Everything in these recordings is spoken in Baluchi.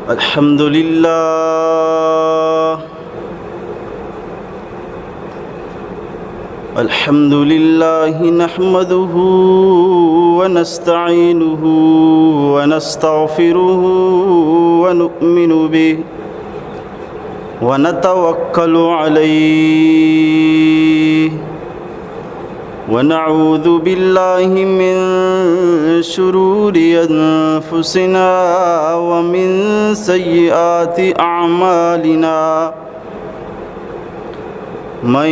الحمد لله. الحمد لله نحمده ونستعينه ونستغفره ونؤمن به ونتوكل عليه ونعوذ بالله من شرور أنفسنا ومن سيئات أعمالنا. من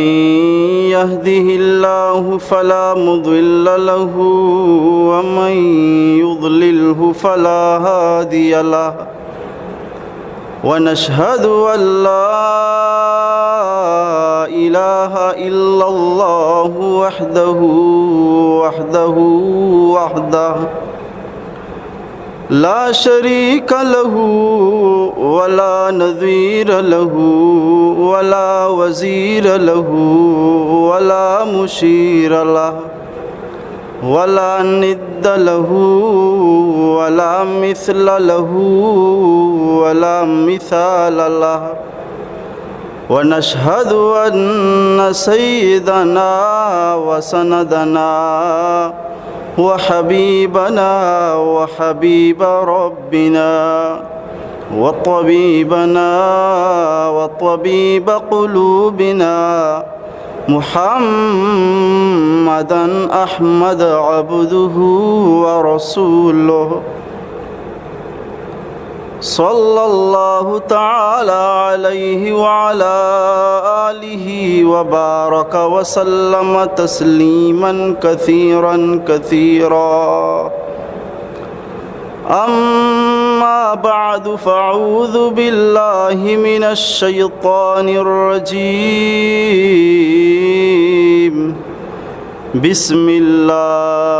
يهده الله فلا مضل له ومن يضلله فلا هادي له. ونشهد أن لا إله إلا الله وحده، وحده، وحده لا شريك له ولا نظير له ولا وزير له ولا مشير له ولا ند له ولا مثل له ولا مثال له. ونشهد أن سيدنا وسندنا وحبيبنا وحبيب ربنا وطبيبنا وطبيب قلوبنا محمدا أحمد عبده ورسوله، صلى الله تعالى عليه وعلى آله وبارك وسلم تسليما كثيرا كثيرا. أما بعد، فأعوذ بالله من الشيطان الرجيم. بسم الله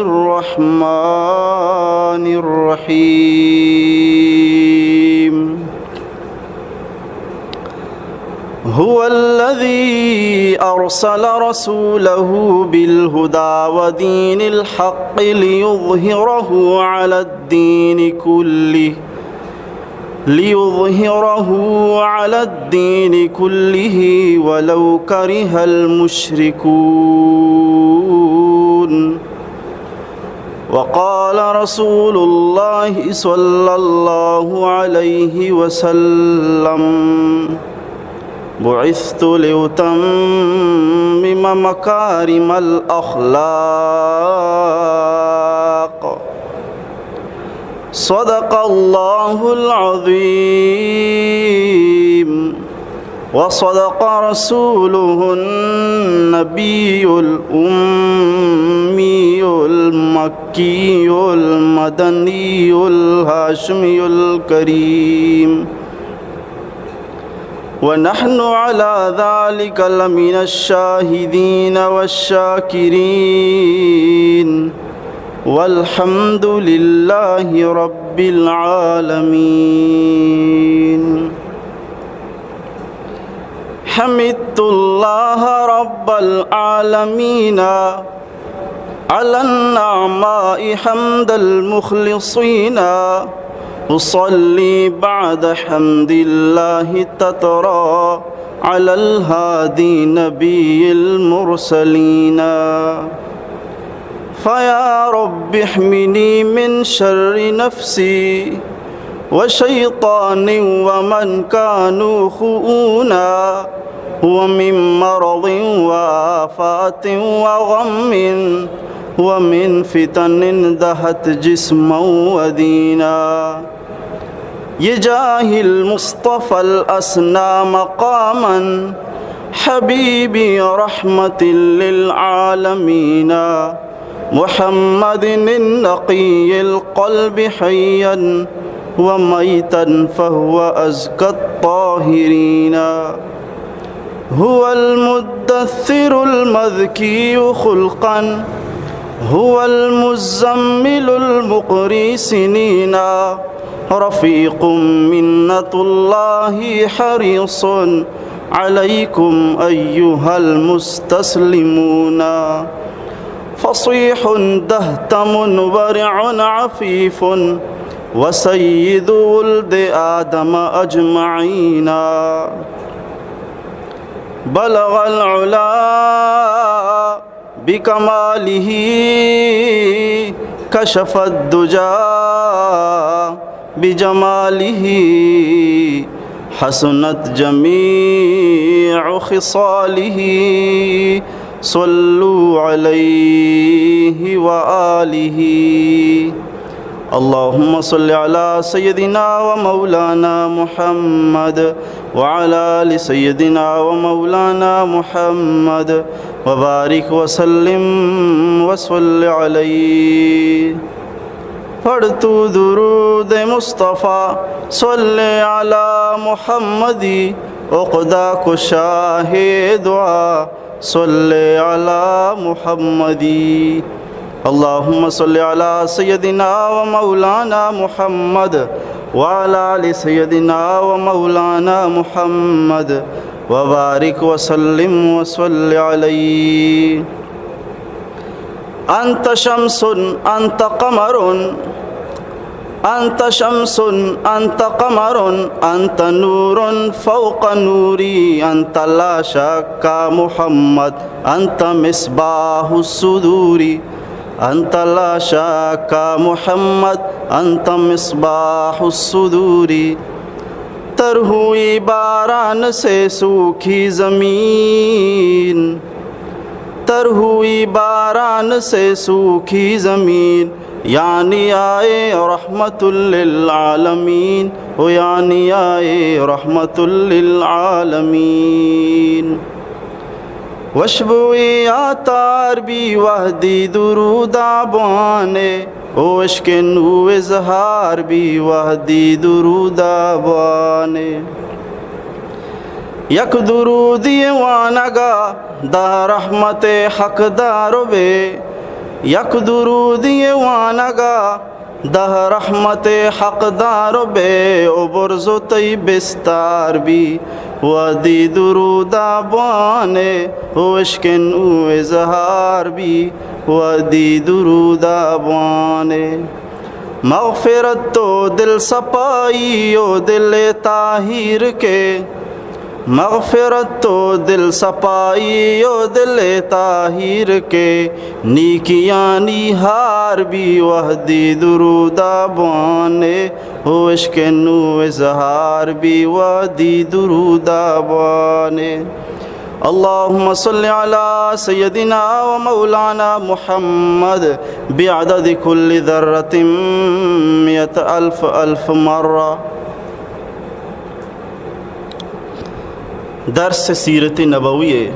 الرحمن الرحيم. هو الذي أرسل رسوله بالهدى ودين الحق ليظهره على الدين كله، ليظهره على الدين كله ولو كره المشركون. وقال رسول الله صلى الله عليه وسلم: بعثت لأتمم مكارم الأخلاق. صدق الله العظيم وصدق رسوله النبي الأمي المكي المدني الهاشمي الكريم، ونحن على ذلك لمن الشاهدين والشاكرين، والحمد لله رب العالمين. حمدت الله رب العالمين على النعماء حمد المخلصين. أصلي بعد حمد الله تترى على الهادي نبي المرسلين. فيا رب احمني من شر نفسي وشيطان ومن كانوا خؤونا، ومن مرض وآفات وغم، ومن فتن دهت جسما ودينا. بجاه المصطفى الأسنى مقاما، حبيبي رحمة للعالمين، محمد النقي القلب حيا وميتا فهو أزكى الطاهرين. هو المدثر المذكي خلقا، هو المزمل المقري سنينا، رفيق منة الله حريص عليكم أيها المستسلمون. فصيح دهتم ورع عفيف، وسيد ولد آدم أجمعين. بلغ العلا بكماله، كشف الدجى بجماله، حسنت جميع خصاله، صلوا عليه وآله. اللهم صل على سيدنا ومولانا محمد وعلى آل سيدنا ومولانا محمد وبارك وسلم وصل عليه. پڑھ تو درود مصطفی، صل علی محمد، عقدہ کشا ہے دعا، صل علی محمد. اللهم صل على سيدنا ومولانا محمد وعلى آل سيدنا ومولانا محمد وبارك وسلم وصل عليه. أنت شمس، أنت قمر، أنت شمس، أنت قمر، أنت نور فوق نوري، أنت لا شك محمد، أنت مصباح الصدور، أنت لا شك محمد، أنت مصباح الصدور. تر ہوئی باران سے سوکھی زمین، تر ہوئی باران سے سوکھی زمین، یعنی آئے رحمت للعالمین، او یعنی آئے رحمت للعالمین. وشبوئی عطار بی وہدی درودا بوانے، او عشق نو اظہار بی وہدی درودا بوانے. یک درودی وانگا دہ رحمت حق دار بے، یک درودی وانگا دہ رحمت حق دار بے، او برز و تئی بستار بی وہدی درودا بوانے، او عشق نو اظہار بی وہدی درودا بوانے. مغفرت و دل صفائی و دل طاہر کے، مغفرت و دل صفائی و دل طاہر کے، نیکیانی ہار بی وہدی درودا بوانے، او عشق نو اظہار بی وہدی درودا بوانے. اللهم صل على سيدنا ومولانا محمد بعدد كل ذرة مئة ألف ألف مرة. درس سیرت نبوی ء.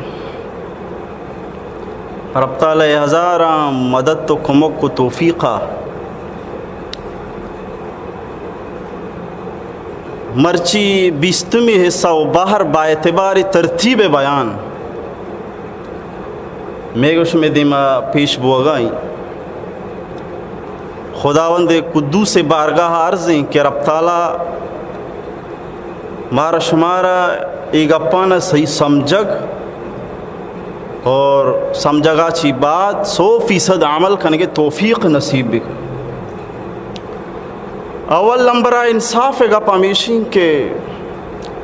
رب تعالی ہزاراں مدد و کمک و توفیق ء. مرچی بیستمی حصہ و بہر با اعتبار ترتیب بیان مے گوش مے دیما پیش بوگا ایں. خداوند قدوس بارگاہ عرض ایں کہ رب تعالی مارا شمارا اے گپانا صحیح سمجھگ اور سمجھگا چی بعد سو فیصد عمل کنگے توفیق نصیب بکن. اول نمبر ء انصاف ء گپ ہمیش انت کہ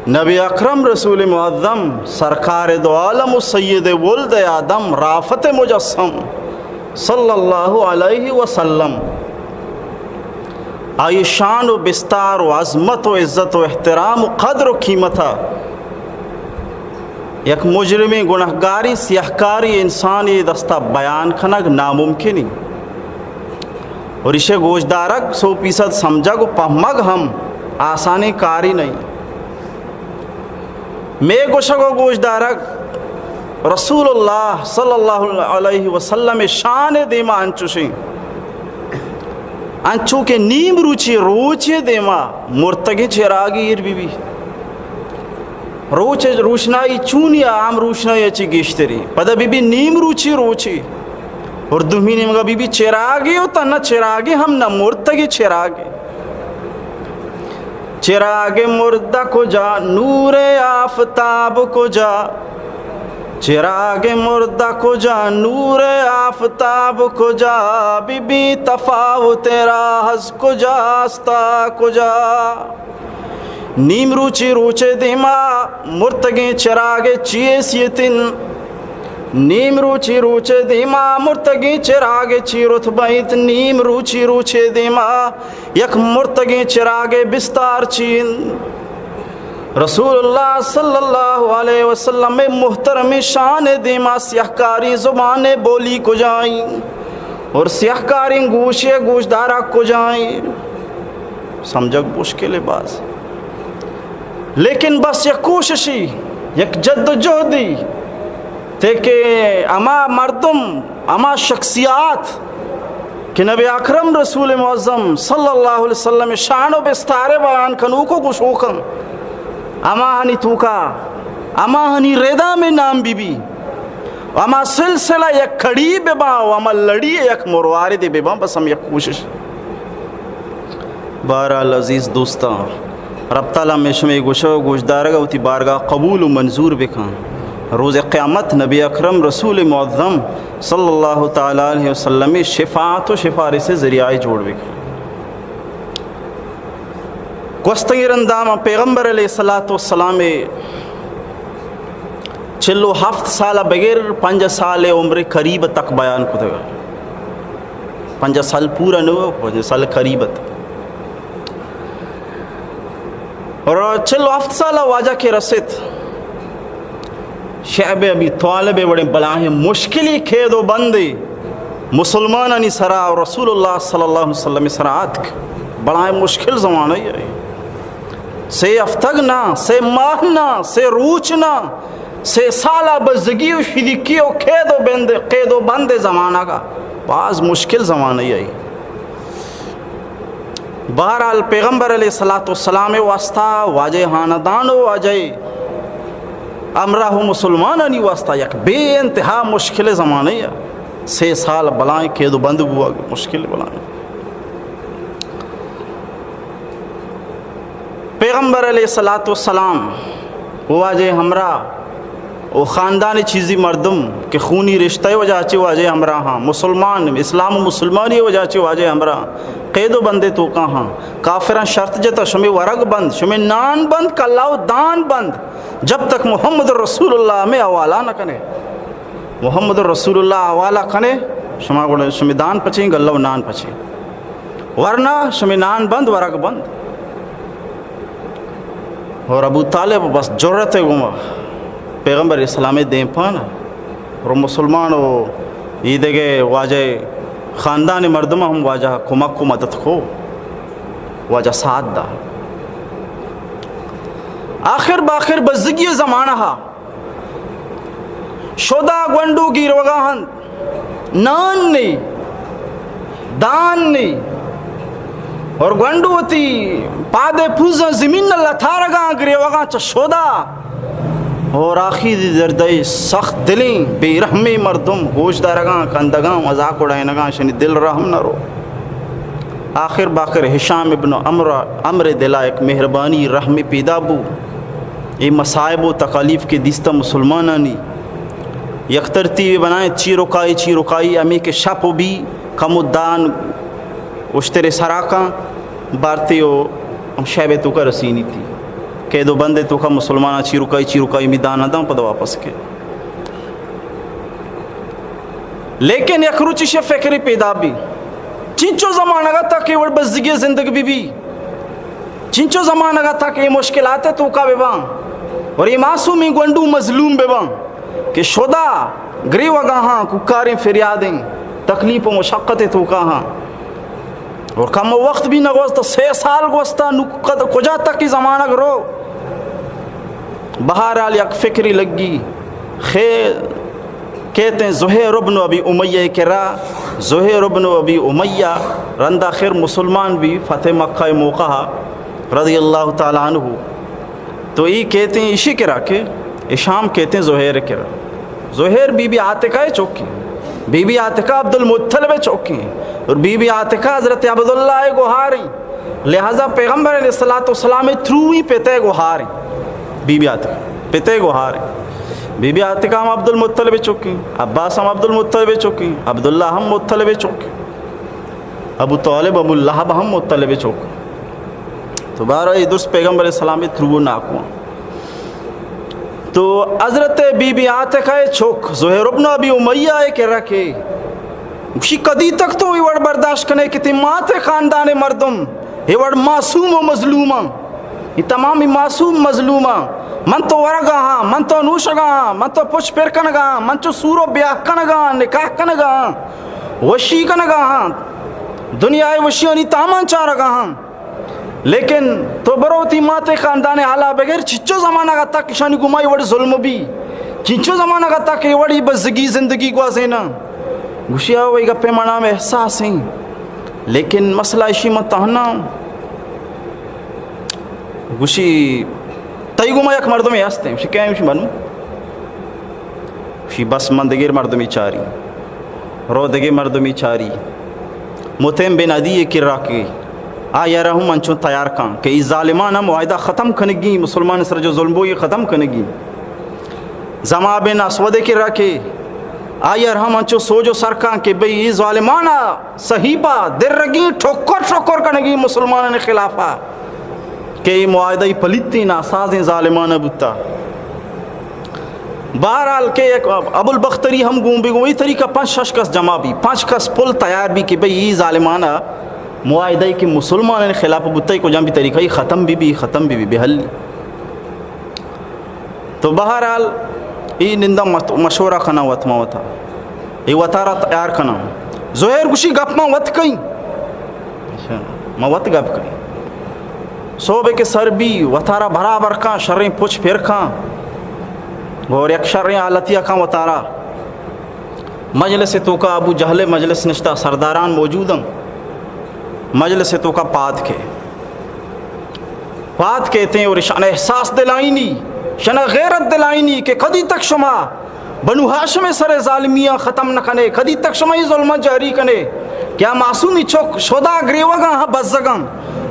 نبی اکرم رسول معظم سرکار دو عالم و سید ولد آدم رافت مجسم صلی اللہ علیہ وسلم، آئی شان و بستار و عظمت و عزت و احترام و قدر و قیمت ء یک مجرمیں گناہگاریں سیاہکاریں انسانے دستا بیان کنگ ناممکن انت. اور ایشی گوشدارگ سو فیصد سمجھگ و پہمگ ہم آسانیں کاری نہیں. مے گوشگ و گوشدارگ رسول اللہ صلی اللہ علیہ وسلم شان دیما انچوشیں، انچو کہ نیم روچی روچی دیما مرتگیں چراگی ایر بی بی. روچ روشنائی چونی عام روشنائی چی گیشتری، پدا بی بی نیم روچی روچی. اور دومی نیمگا بی بی چراگی و تنہ چراگی ہم نہ مرتگی چراگی. چراگ مردہ کجا، نور آفتاب کجا، چراغ مردہ کجا، نور آفتاب کجا، بی بی تفاوت راہ از کجاست تا کجا؟ نیم روچی روچ دیما مرتگیں چراغ چی حیثیت انت؟ نیم روچی روچ دیما مرتگیں چراغ چی رتبہ انت؟ نیم روچی روچ دیما یک مرتگیں چراغ بستار چی انت؟ رسول اللہ صلی اللہ علیہ وسلم محترم شان دیما سیاہکاریں زبان بولی کجائیں اور سیاہکاریں گوشے گوشدارا کجائیں؟ سمجھگ مشکل ہے باز، لیکن بس یک کوششی، یک جد و جہدی تے کہ ہما مردم، ہما شخصیات کہ نبی اکرم رسول معظم صلی اللہ علیہ وسلم شان و بستار بیان کنوک و گشوکاں، ہماہانی توکا، ہماہانی ردا میں نام بی بی، و ہما سلسلہ یک کڑی بباں و ہما لڑی یک مرواردے بباں، بس ہم یک کوشش۔ بہرحال عزیز دوستاں، رب تعالیٰ مئے شمئے گوشہ و گوشدارگ ء وتی بارگاہ قبول و منظور بکن۔ روز قیامت نبی اکرم رسول معظم صلی اللہ تعالیٰ علیہ وسلم شفاعت و شفارس ذریعہ جوڑ بکن۔ گوستگیں رندا ما پیغمبر علیہ الصلوۃ والسلام چل و ہفت سال بغیر پنجاہ سال عمر قریب تک بیان کتگ۔ پنجاہ سال پورا نہ ہوا، پنجاہ سال قریب ات۔ اور چل و ہفت سال واجہ کہ رست، شعب ابی طالب وڑیں بلاہیں مشکلی قید و بندے مسلمانانی سرا اور رسول اللہ صلی اللہ علیہ وسلم سرا آتک۔ بلاہیں مشکل زمانہ ای۔ سے ہفتگ نہ، سے ماہ نہ، سے روچ نہ، سے سالا بزگی و شدیکی و قید و بند، قید و بند زمانگا باز مشکل زمانہ ای۔ بہرحال پیغمبر علیہ الصلوۃ والسلام واسطہ، واجہ خاندان و واجہ ہمراہ و مسلمانانی واسطہ یک بے انتہا مشکل زمانہ ای۔ سے سال بلائیں قید و بند بوا، مشکل بلائیں۔ پیغمبر علیہ الصلوۃ والسلام و واجہ ہمراہ و خاندان چیزی مردم کہ خونی رشتہ وجہ چی واجہ ہمراہ ہاں، مسلمان، اسلام و مسلمانی وجہ چی واجہ ہمراہ قید و بندے توکا ہاں۔ کافراں شرط جتا، شمی ورگ بند، شمی نان بند، کلا و دان بند، جب تک محمد رسول اللہ ہمیں حوالہ نہ کنے۔ محمد رسول اللہ حوالہ کنے، شما گڑا شمی دان پچیں، گلہ و نان پچیں۔ ورنہ شمی نان بند، ورگ بند۔ اور ابو طالب بس جرت گوما پیغمبر اسلام دیم پانا اور مسلمان و ایدگہ واجہ خاندان مردم ہم واجہ کمک و مدد کو، واجہ ساتھ دا۔ آخر باخر بزگی زمانہ ہا شدا گونڈو گیروگا ہنت، نان نی، دان نی، اور گونڈو وتی پادے پوزاں زمین لتارگاں گریوگاں چہ شدا۔ اور آخری دردے سخت دلیں بے رحمیں مردم گوش دارگاں، کندگاں، مذاق اڑائینگاں، شنی دل رحم نہ رو۔ آخر باخر ہشام ابن عمرو، عمرو دلا یک مہربانی رحمی پیدا بو۔ اے مصائب و تکالیف کہ دیستہ مسلمانانی، یک ترتیبے بنائیں، چیرکائی، چیرکائی ہمے کہ شپ و بی کم و دان اشترے سراکاں بارتی و ہم شہبے توکا رسینی تی۔ قید و بندے توکا مسلماناں چیرکائی، چیرکائی می دان داں پدا واپس کے۔ لیکن یک روچی شے فکری پیدا بی، چنچو زمانگا تک اے وڑ بزگی زندگ بی بی، چنچو زمانگا تک اے مشکلات توکا بباں اور اے معصومیں گونڈو مظلوم بباں کہ شدا گریوگا ہاں، کوکاریں فریادیں، تکلیف و مشقت توکا ہاں۔ اور کم وقت بھی نہ گوست، سے سال گوستا، نو کد-، کجا تک ای زمانگ رو۔ بہرحال یک فکری لگی، خیر کہتے ہیں زہیر ابن ابی امیہ کرا، زہیر ابن ابی امیہ رند آخر مسلمان بھی فتح مکہ موقع رضی اللہ تعالی عنہ۔ تو ای کہتے ہیں ایشی کرا کہ ہشام کہتے ہیں زہیر کرا۔ زہیر بی بی عاتکہ چوکی، بی بی عاتکہ عبد المطلب چوکی، اور بی بی عاتکہ حضرت عبداللہ گوہاری۔ لہذا پیغمبر علیہ الصلوۃ والسلام تروی پتے گوہاری، بی بی عاتکہ پتے گوہاری۔ بی بی عاتکہ ہم عبدالمطلب چکیں، عباس ہم عبدالمطلب چکیں، عبداللہ ہم مطلب چکیں، ابو طالب، ابو لہب ہم مطلب چک۔ تو بارہ اے درست پیغمبر اسلام ترو ناکواں۔ تو حضرت بی بی عاتکہ چک زہیر ابن ابی امیہ ء کرا کہ گوشی، کدی تک تو اے وڑ برداشت کنے کہ تئی مات خاندان مردم اے وڑ معصوم و مظلوماں؟ اے تمامی معصوم مظلوماں۔ من تو ورگا ہاں، من تو نوشگا ہاں، من تو پچ پر کنگا ہاں، من چو سور و بیاہ کنگا ہاں، نکاح کنگا ہاں، وشی کنگا ہاں، دنیا ء وشیانی تامان چارگا ہاں۔ لیکن تو برو وتی مات ء خاندان ء حالا بگر، چنچو زمانگ ء تک ایشانی گوما اے وڑ ظلم بی، چنچو زمانگ ء تک اے وڑی بزگی زندگی گوازیناں۔ گوشی، آ وئی گپے منا ہم احساس ایں، لیکن مسئلہ ایشی من تہنا آں۔ گوشی، تئی گوما یک مردمے ہستیں؟ گوشی، کئے؟ گوشی، منو۔ گوشی، بس من دگہ مردمی چاری۔ رو دگہ مردمی چاری۔ مطعم بن عدی ء کرا کہ آئی ء را ہم انچو تیار کن کہ اے ظالمان ء معاہدہ ختم کنگی، مسلمان سر جو ظلم بوئی ختم کنگی۔ زمعہ بن اسود ء کرا کہ آئی ء را ہم انچو سوج و سر کن کہ بھئی اے ظالمان ء صحیفہ درگی، ٹکر ٹکر کنگی مسلمانانی خلافا کہ اے معاہدہ ای پلیتیں ناسازیں ظالمانہ بوتا۔ بہرحال کہ یک ابوالبختری ہم گون بگون، اے طریقہ پنچ شش کس جمع بی، پنچ کس پل تیار بی کہ بھئی اے ظالمانہ معاہدہ ای کہ مسلمانانی خلاف بوتا، اے کجام بی طریقہ ای ختم بی بی، ختم بی بی، بحلی۔ تو بہرحال، اے نندا مت-، مشورہ کناں وت ما وتا۔ اے وتارا تیار کناں۔ زہیر گوشی، گپ ما وت کئیں۔ اچھا، ما وت گپ کئیں۔ صحب کہ سر بی، وتارا برابر کاں، شریں پچ پر کاں۔ اور یک شریں حالتی کاں وتارا۔ مجلس توکا ابو جہل مجلس نشتا، سرداران موجود ہیں۔ مجلس توکا پاد کے۔ پاد کیتیں اور اشان احساس دلائینی، شنا غیرت دلائینی کہ کدی تک شما بنو ہاشم سر ظالمیاں ختم نہ کنے، کدی تک شما اے ظلماں جاری کنے کہ آ معصومی چک شدا گریوگاں ہاں بزگاں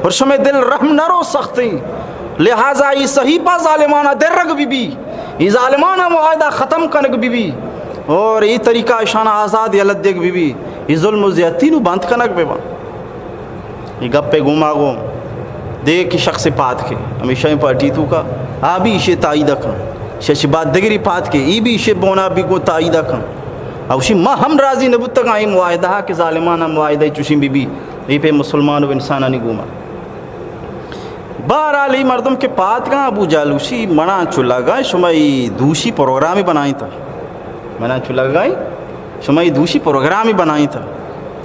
اور شمے دل رحم نہ رو سختیں، لہذا اے صحیفہ ظالمانہ درگ بی بی، اے ظالمانہ معاہدہ ختم کنگ بی بی اور اے طریقہ اشان آزاد یلہ دیگ بی بی، اے ظلم و زیادتی نو بند کنگ بی بان۔ اے گپ ء گوما گوں دگہ کہ شخص پاد کے ہمیشہ ایں پارٹی توکا، آ بھی ایشی تائید کن۔ شش بعد دگری پاد کے، ای بھی ایشی بونا بھی گوں تائید کن۔ اوشی ما ہم راضی نہ بوتگاں اے معاہدہ کہ ظالمانہ معاہدہ چوشیں بی بی، اے پہ مسلمان و انسانانی گوما۔ بہرحال اے مردم کہ پاد کاں ابو جہل گوشی، منا چو لگا شما اے دوشی پروگرامے بنائیں تا۔ منا چو لگا شما اے دوشی پروگرامے بنائیں تا۔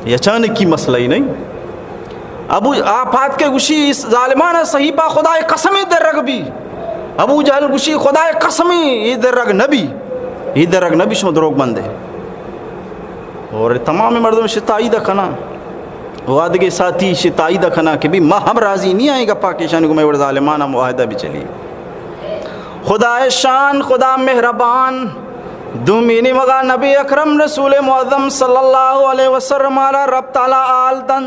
اے اچانکی مسئلہ ہی نہیں۔ ابو آ پاد کے گوشی، اس ظالمانہ صحیفہ خدائے قسمیں درگ بی۔ ابو جہل گوشی، خدائے قسمیں اے درگ نبی، اے درگ نبی، شما دروگ بندے۔ اور تمام مردم شی تائید کنا، و آدگے ساتھی شی تائید کنا کہ بھی ما ہم راضی نہیں آئیں گپا کہ شانی گمے وڑ ظالمانہ معاہدہ بھی چلی۔ خدائے شان، خدا مہربان، دومی نیمگا نبی اکرم رسول معظم صلی اللہ علیہ وسلم را رب تعالی آل دن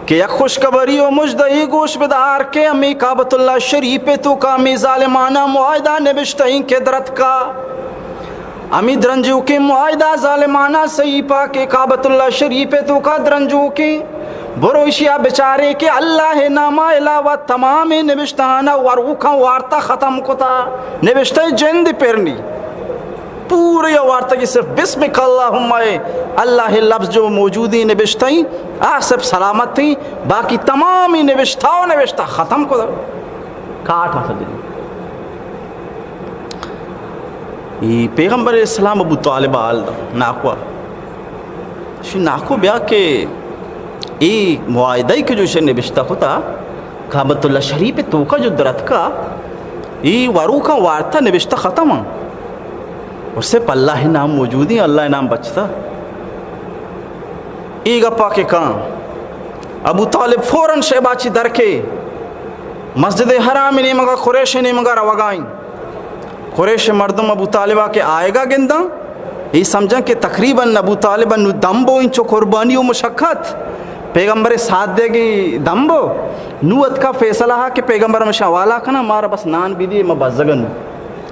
کہ یک خوشخبری و مژدہی گوش بدار کہ ہمے کعبۃ اللہ شریف توکا ہمے ظالمانہ معاہدہ نبشتہ ایں کہ درتکا۔ ہمے درنجوکیں معاہدہ ظالمانہ صحیفہ کہ کعبۃ اللہ شریف توکا درنجوکیں، برو اشیا بچارے کہ اللہ ناما علاوہ تمام نبشتہانا وروکاں وارتا ختم کتا، نبشتہ جند پرنی۔ پورے وارتگی صرف بسمک اللہم اے اللہ لفظ جو موجودی نبشتہ ایں، آ صرف سلامت ایں، باقی تمامی نبشتہ و نبشتہ ختم کو کاٹ ہاتھ دے۔ اے پیغمبر اسلام ابو طالب آل دا ناکوا۔ شی ناکو بیا کہ اے معاہدہ کہ جو شے نبشتہ کتا، کعبۃ اللہ شریف توکا جو درتکا، اے وروکاں وارتا نبشتہ ختم ایں۔ اور صرف اللہ نام موجود ایں، اللہ نام بچتا۔ اے گپا کہ کاں، ابو طالب فوراً شے باچی درکے، مسجد حرام نیمگا، قریش نیمگا روگائیں۔ قریش مردم ابو طالبا کہ آئیگا گنداں، اے سمجھاں کہ تقریباً ابو طالب نو دمبو انچو قربانی و مشقت، پیغمبر ساتھ دے گی دمبو، نو اتکا فیصلہ ہا کہ پیغمبر ہمشہ حوالہ کنا، مارا بس نان بھی دی، ما بزگن۔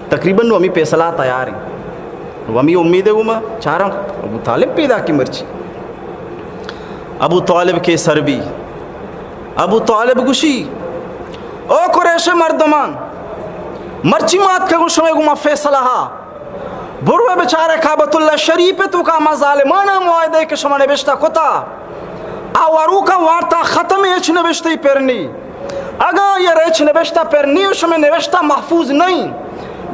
تقریباً نوں ہمے فیصلہ ءَ تیار ایں، نوں ہمے امید ءَ گوما چاراں ابو طالب پیداک ایں مرچی۔ ابو طالب کہ سر بی، ابو طالب گوشی، او قریش مردمان، مرچی ما اتکگوں شمئے گوما فیصلہ ءَ، بروئے بچارے کعبۃ اللہ شریف ءِ توکا ہما ظالماناں معاہدہ کہ شما نبشتہ کتا، آ وروکا وارتا ختم، ہچ نبشتہ پر نی۔ اگاں آئی ءَ را ہچ نبشتہ پر نی و شمئے نبشتہ محفوظ نہ ایں،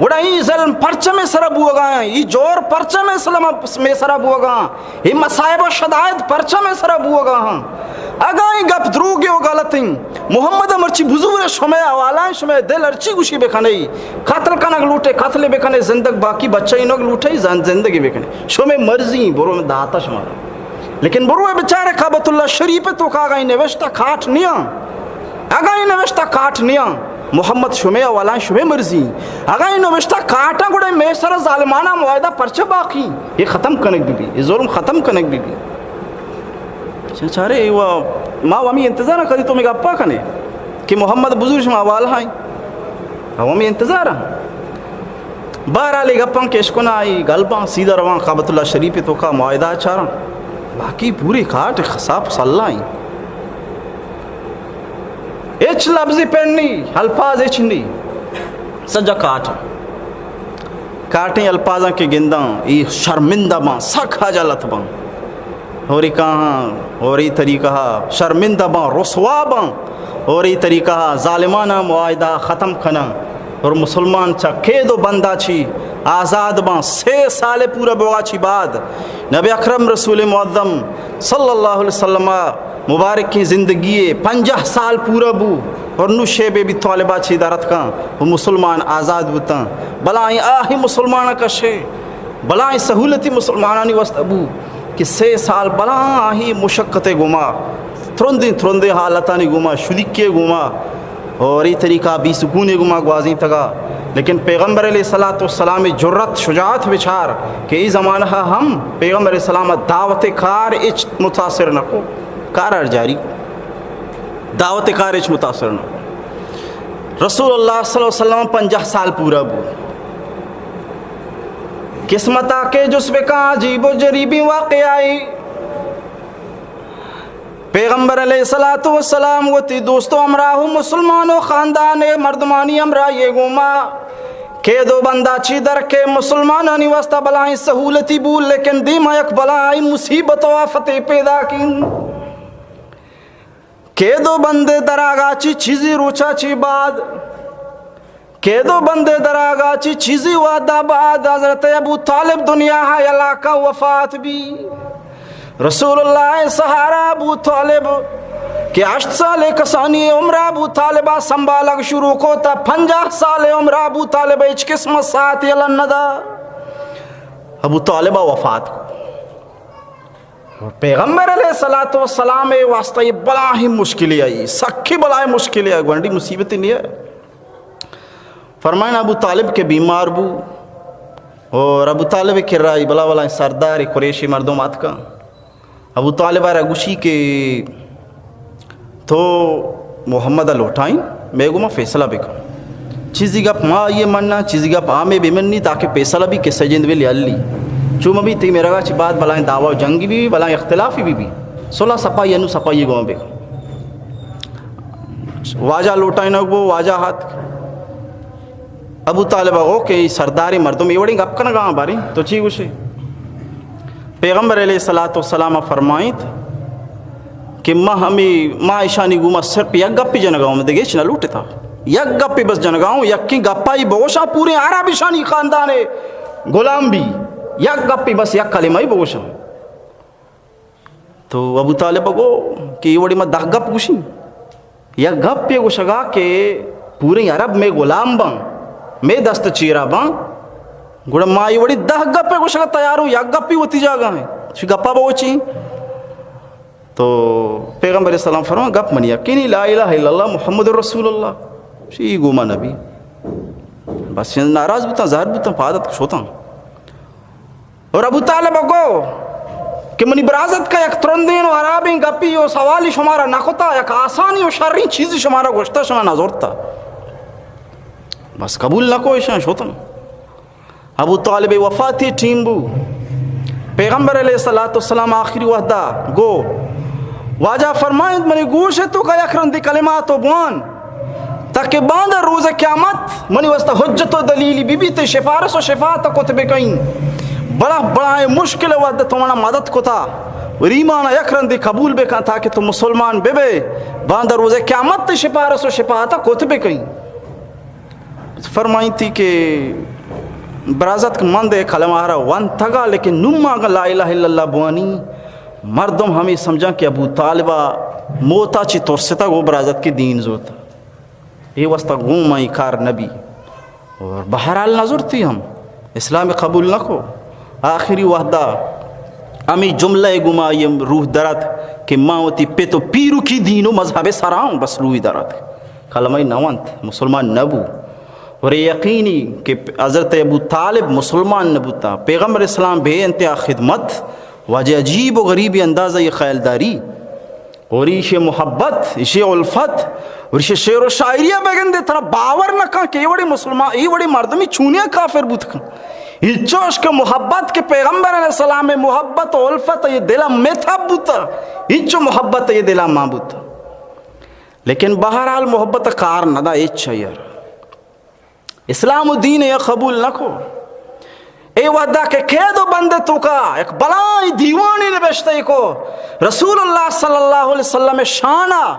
گڑا اے ظلم پرچہ مئے سرا بوگا ایں، اے جور پرچہ مئے سلم-، مئے سرا بوگا ایں، اے مصائب و شدائد پرچہ مئے سرا بوگا ایں۔ اگاں اے گپ دروگے و غلط ایں، محمد مرچی بزور شمئے حوالہ ایں، شمئے دل ہرچی گوشی بکنے، قتل کنگ لوٹے قتل بکنے، زندگ باقی بچینگ لوٹے زن-، زندگی بکنے، شمئے مرضی، برو من داتا شمارا۔ لیکن بروئے بچارے کعبۃ اللہ شریف ءِ توکا اگاں اے نوشتہ کاٹ نیاں، اگاں اے نوشتہ کاٹ نیاں، محمد شمئے حوالہ ایں، شمئے مرضی۔ اگاں اے نوشتہ کاٹاں گڑا مئے سرا ظالمانہ معاہدہ پرچہ باقی؟ اے ختم کنگ بہ بی، اے ظلم ختم کنگ بہ بی۔ چارے، اے وا-، ما ہمے انتظار ایں کدی تو مئے گپا کنے کہ محمد بزور شمئے حوالہ ایں۔ ہمے انتظار ایں۔ بہرحال اے گپاں کہ اشکناں، اے گل باں، سیدھا رواں کعبۃ اللہ شریف ءِ توکا معاہدہ چاراں۔ باقی پوری کاٹ خساپ سلا ایں۔ ہچ لبزے پر نی، الفاظ ہچ نی۔ سجا کاٹ۔ کاٹیں الفاظاں کہ گنداں، اے شرمندہ باں، سک خجالت باں۔ ہوری کاہاں، ہوری طریقہ شرمندہ باں، رسوا باں، ہوری طریقہ ظالمانہ معاہدہ ختم کناں اور مسلمان چہ قید و بندا چی آزاد باں۔ سے سال پورا بوگا چی بعد نبی اکرم رسول معظم صلی اللہ علیہ وسلم مبارکیں زندگی پنجاہ سال پورا بو اور نوں شیب ابی طالبا چی درت کاں و مسلمان آزاد بوتاں۔ بلائیں آہی مسلمان کشے، بلائیں سہولتی مسلمانانی واسطہ بو کہ سے سال بلاہیں مشقت گوما، ترندیں ترندیں حالتانی گوما، شدیکی گوما اور اے طریقہ بے سکونی گوما گوازینتگا۔ لیکن پیغمبر علیہ الصلوۃ والسلام جرأت، شجاعت بچار کہ اے زمانہ ہم پیغمبر علیہ السلام دعوت کار ہچ متاثر نہ کو، کار ہر جاری، دعوت کار ہچ متاثر نہ کو۔ رسول اللہ صلی اللہ علیہ وسلم پنجاہ سال پورا بو۔ قسمتا کہ جست بکاں عجیب و جریبیں واقعہ ایں۔ پیغمبر علیہ الصلوۃ والسلام وتی دوست و ہمراہ و مسلمان و خاندان مردمانی ہمراہی گوما قید و بندا چی در کے مسلمانانی واسطہ بلائیں سہولتی بو، لیکن دیما یک بلائیں مصیبت و آفتے پیداک ایں۔ قید و بندے دراگا چی چیزی روچا چی بعد، قید و بندے دراگا چی چیزی وہدا بعد حضرت ابو طالب دنیا ہا یلہ کا، وفات بی۔ رسول اللہ سہارا ابو طالب کہ ہشت سالے کسانی عمرا ابو طالبا سنبھالگ شروع کو تا پنجاہ سالے عمرا ابو طالب ہچ قسم ساعت یلہ ندا، ابو طالبا وفات کو۔ پیغمبر علیہ الصلوۃ والسلام واسطہ اے بلاہیں مشکلے ایں، سکیں بلاہیں مشکلے ایں، گونڈی مصیبت نہ ایں۔ فرمائن ابو طالب کہ بیمار بو اور ابو طالب کرا اے بلا بلاہیں سردار قریشی مردم آتکاں۔ ابو طالبا را گوشی کہ تو محمدا لوٹائیں، مئے گوما فیصلہ بکن۔ چیزی گپ ما آئی مناں، چیزی گپ آ مئے بمنی، تاکہ فیصلہ بی، قصہ جند بی لیالی۔ چو مبی تئی مرگا چی بعد بلاہیں دعوی و جنگی بی، بلاہیں اختلافی بی بی۔ صلح صفائی انو صفائی گوما بکن۔ واجہ لوٹائینگ بو، واجہ ہاتک۔ ابو طالبا گو کہ اے سرداریں مردم اے وڑیں گپ کنگا آں، باریں تو چی گوشے؟ پیغمبر علیہ الصلوۃ والسلام فرمائیت کہ ما ہمے، ما ایشانی گوما صرف یک گپے جنگا آں، دگہ ہچ نہ لوٹتا۔ یک گپے بس جنگا آں، یکیں گپا اے بگوشاں، پوریں عرب ایشانی خاندان غلام بی، یک گپے بس، یک کلمہ اے بگوشاں۔ تو ابو طالب گو کہ اے وڑی ما دہ گپ گوشیں، یک گپے گوشگا کہ پوریں عرب مئے غلام باں، مئے دست چیرا باں، گڑا ما اے وڑی دہ گپے گوشگا تیاروں، یک گپے وتی جاگہ ایں، چی گپا بوچیں؟ تو پیغمبر علیہ السلام فرمان، گپ منی یقینی، لا الہ الا اللہ محمد رسول اللہ، چی گوما نبی۔ بس ناراض بوتاں، زہر بوتاں، پاد اتک شوتاں۔ اور ابو طالب گو کہ منی برازتک یک ترندیں و حرابیں گپی و سوالی شمارا نہ کتا، یک آسانی و شریں چیزی شمارا گوشتا، شما نہ زورتا۔ بس قبول نہ کو، ایشاں شوتن۔ ابو طالب وفاتی ٹیم بو۔ پیغمبر علیہ الصلوۃ والسلام آخری وحدہ گو، واجہ فرمائنت، منی گوش تو کا یک رندی کلمات و بوان، تاکہ باندا روز قیامت منی واسطہ حجت و دلیلی بی بی، تے شفارس و شفاعت کت بکئیں۔ بڑا بڑائیں مشکل وحدہ تو منا مدد کتا، و ایمان یک رندی قبول بکن تاکہ تو مسلمان ببے، باندا روز قیامت تے شفارس و شفاعت کت بکئیں۔ فرمائنتی کہ برازتک من دے کلمہ را وانتگا، لیکن نوں ما اگاں لا الہ الا اللہ بوانی، مردم ہمے سمجھاں کہ ابو طالبا موتا چی ترستگ و برازتک دین زورتا۔ اے واسطہ گوں ما اے کار نبی۔ اور بہرحال نہ زورتی ہم، اسلام قبول نہ کو۔ آخری وحدہ ہمے جملہ گما روح درات کہ ما وتی پت و پیرکی دین و مذہب سراں، بس روح درات۔ کلمہ نہ وانت، مسلمان نہ بو۔ اور اے یقینی کہ حضرت ابو طالب مسلمان نہ بوتا۔ پیغمبر اسلام بے انتہا خدمت، واجہ عجیب و غریبی اندازہ یہ خیال داری۔ اور ایشی محبت، ایشی الفت، اور ایشی شعر و شاعری بگندے، ترا باور نہ کن کہ اے وڑی مسلمان، اے وڑی مردمی چونیا کافر بوت کن۔ ایچوش کہ محبت کہ پیغمبر علیہ السلام محبت و الفت یہ دل میں تھا بوتا، ایچو محبت یہ دل ما بوتا۔ لیکن بہرحال محبت کار نہ دا ایچ یار۔ اسلام و دین ء قبول نہ کو۔ اے وحدہ کہ قید و بند توکا یک بلائی دیوانے نبشتہ کو، رسول اللہ صلی اللہ علیہ وسلم شانہ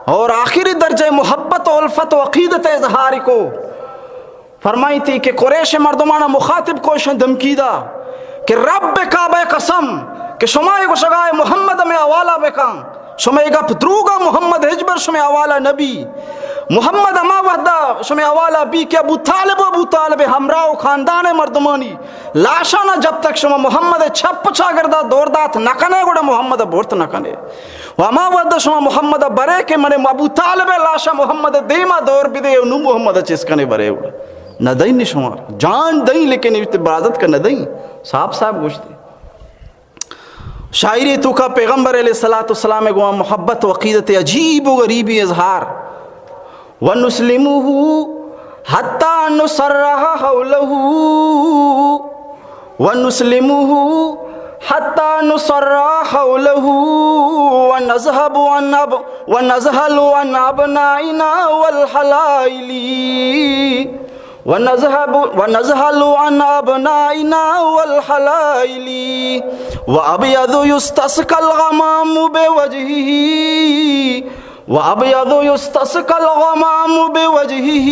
اور آخری درجہ محبت و الفت و عقیدت اظہار کو۔ فرمائیتی کہ قریش مردمانا مخاطب کو، اشان دھمکی دا کہ رب کعبہ قسم کہ شما اے گوشگائے محمد میں حوالہ بکن، شمئے گپ دروگا، محمد ہچبر شمئے حوالہ نبی۔ محمد ہما وحدہ شمئے حوالہ بی کہ ابو طالب و ابو طالب ہمراہ و خاندان مردمانی لاشانا جب تک شما محمد چپ و چاگردا دور دات نکنے، گڑا محمد برت نکنے۔ و ہما وحدہ شما محمد برے کہ من ابو طالب لاشا محمد دیما دور بدے و نو محمد چیز کنے برے، گڑا نہ دئیں شما۔ جان دئیں لیکن ایت برازت کا نہ دئیں۔ صاحب صاحب گوشتے۔ شاعری توکا پیغمبر علیہ الصلوۃ والسلام گوا محبت و عقیدت عجیب و غریبی اظہار۔ ونسلمه حتى نصرح حوله، ونسلمه حتى نصرح حوله، ونذهب عن أب-، ونذهل عن أبنائنا والحلائل۔ ونذهب، ونذهل عن أبنائنا والحلائل، وأبيض يستسقى الغمام بوجهه، وأبيض يستسقى الغمام بوجهه،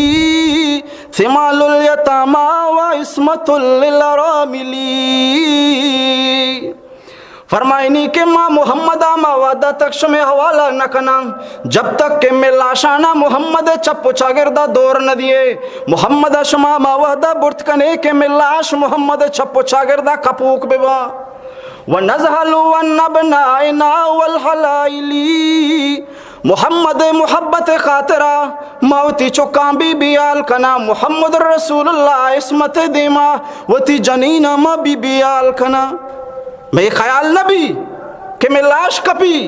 ثمال اليتامى وعصمة للأرامل۔ فرمائنی کہ ما محمد ء ما وعدہ تک شمے حوالہ نہ کناں، جب تک کہ مے لاشانا محمد ء چپ و چاگردا دور نہ دیے۔ محمد ء شما ما وعدہ برت کنے کہ مے لاش محمد ء چپ و چاگردا کپوک ببا۔ ونذهل عن أبنائنا والحلائل۔ محمد ء محبت ء خاطرا ما وتی چکاں بی بیال کناں، محمد رسول اللہ عصمت ء دیما وتی جنیناں ما بی بیال کناں۔ مئے خیال نہ بی کہ مئے لاش کپی،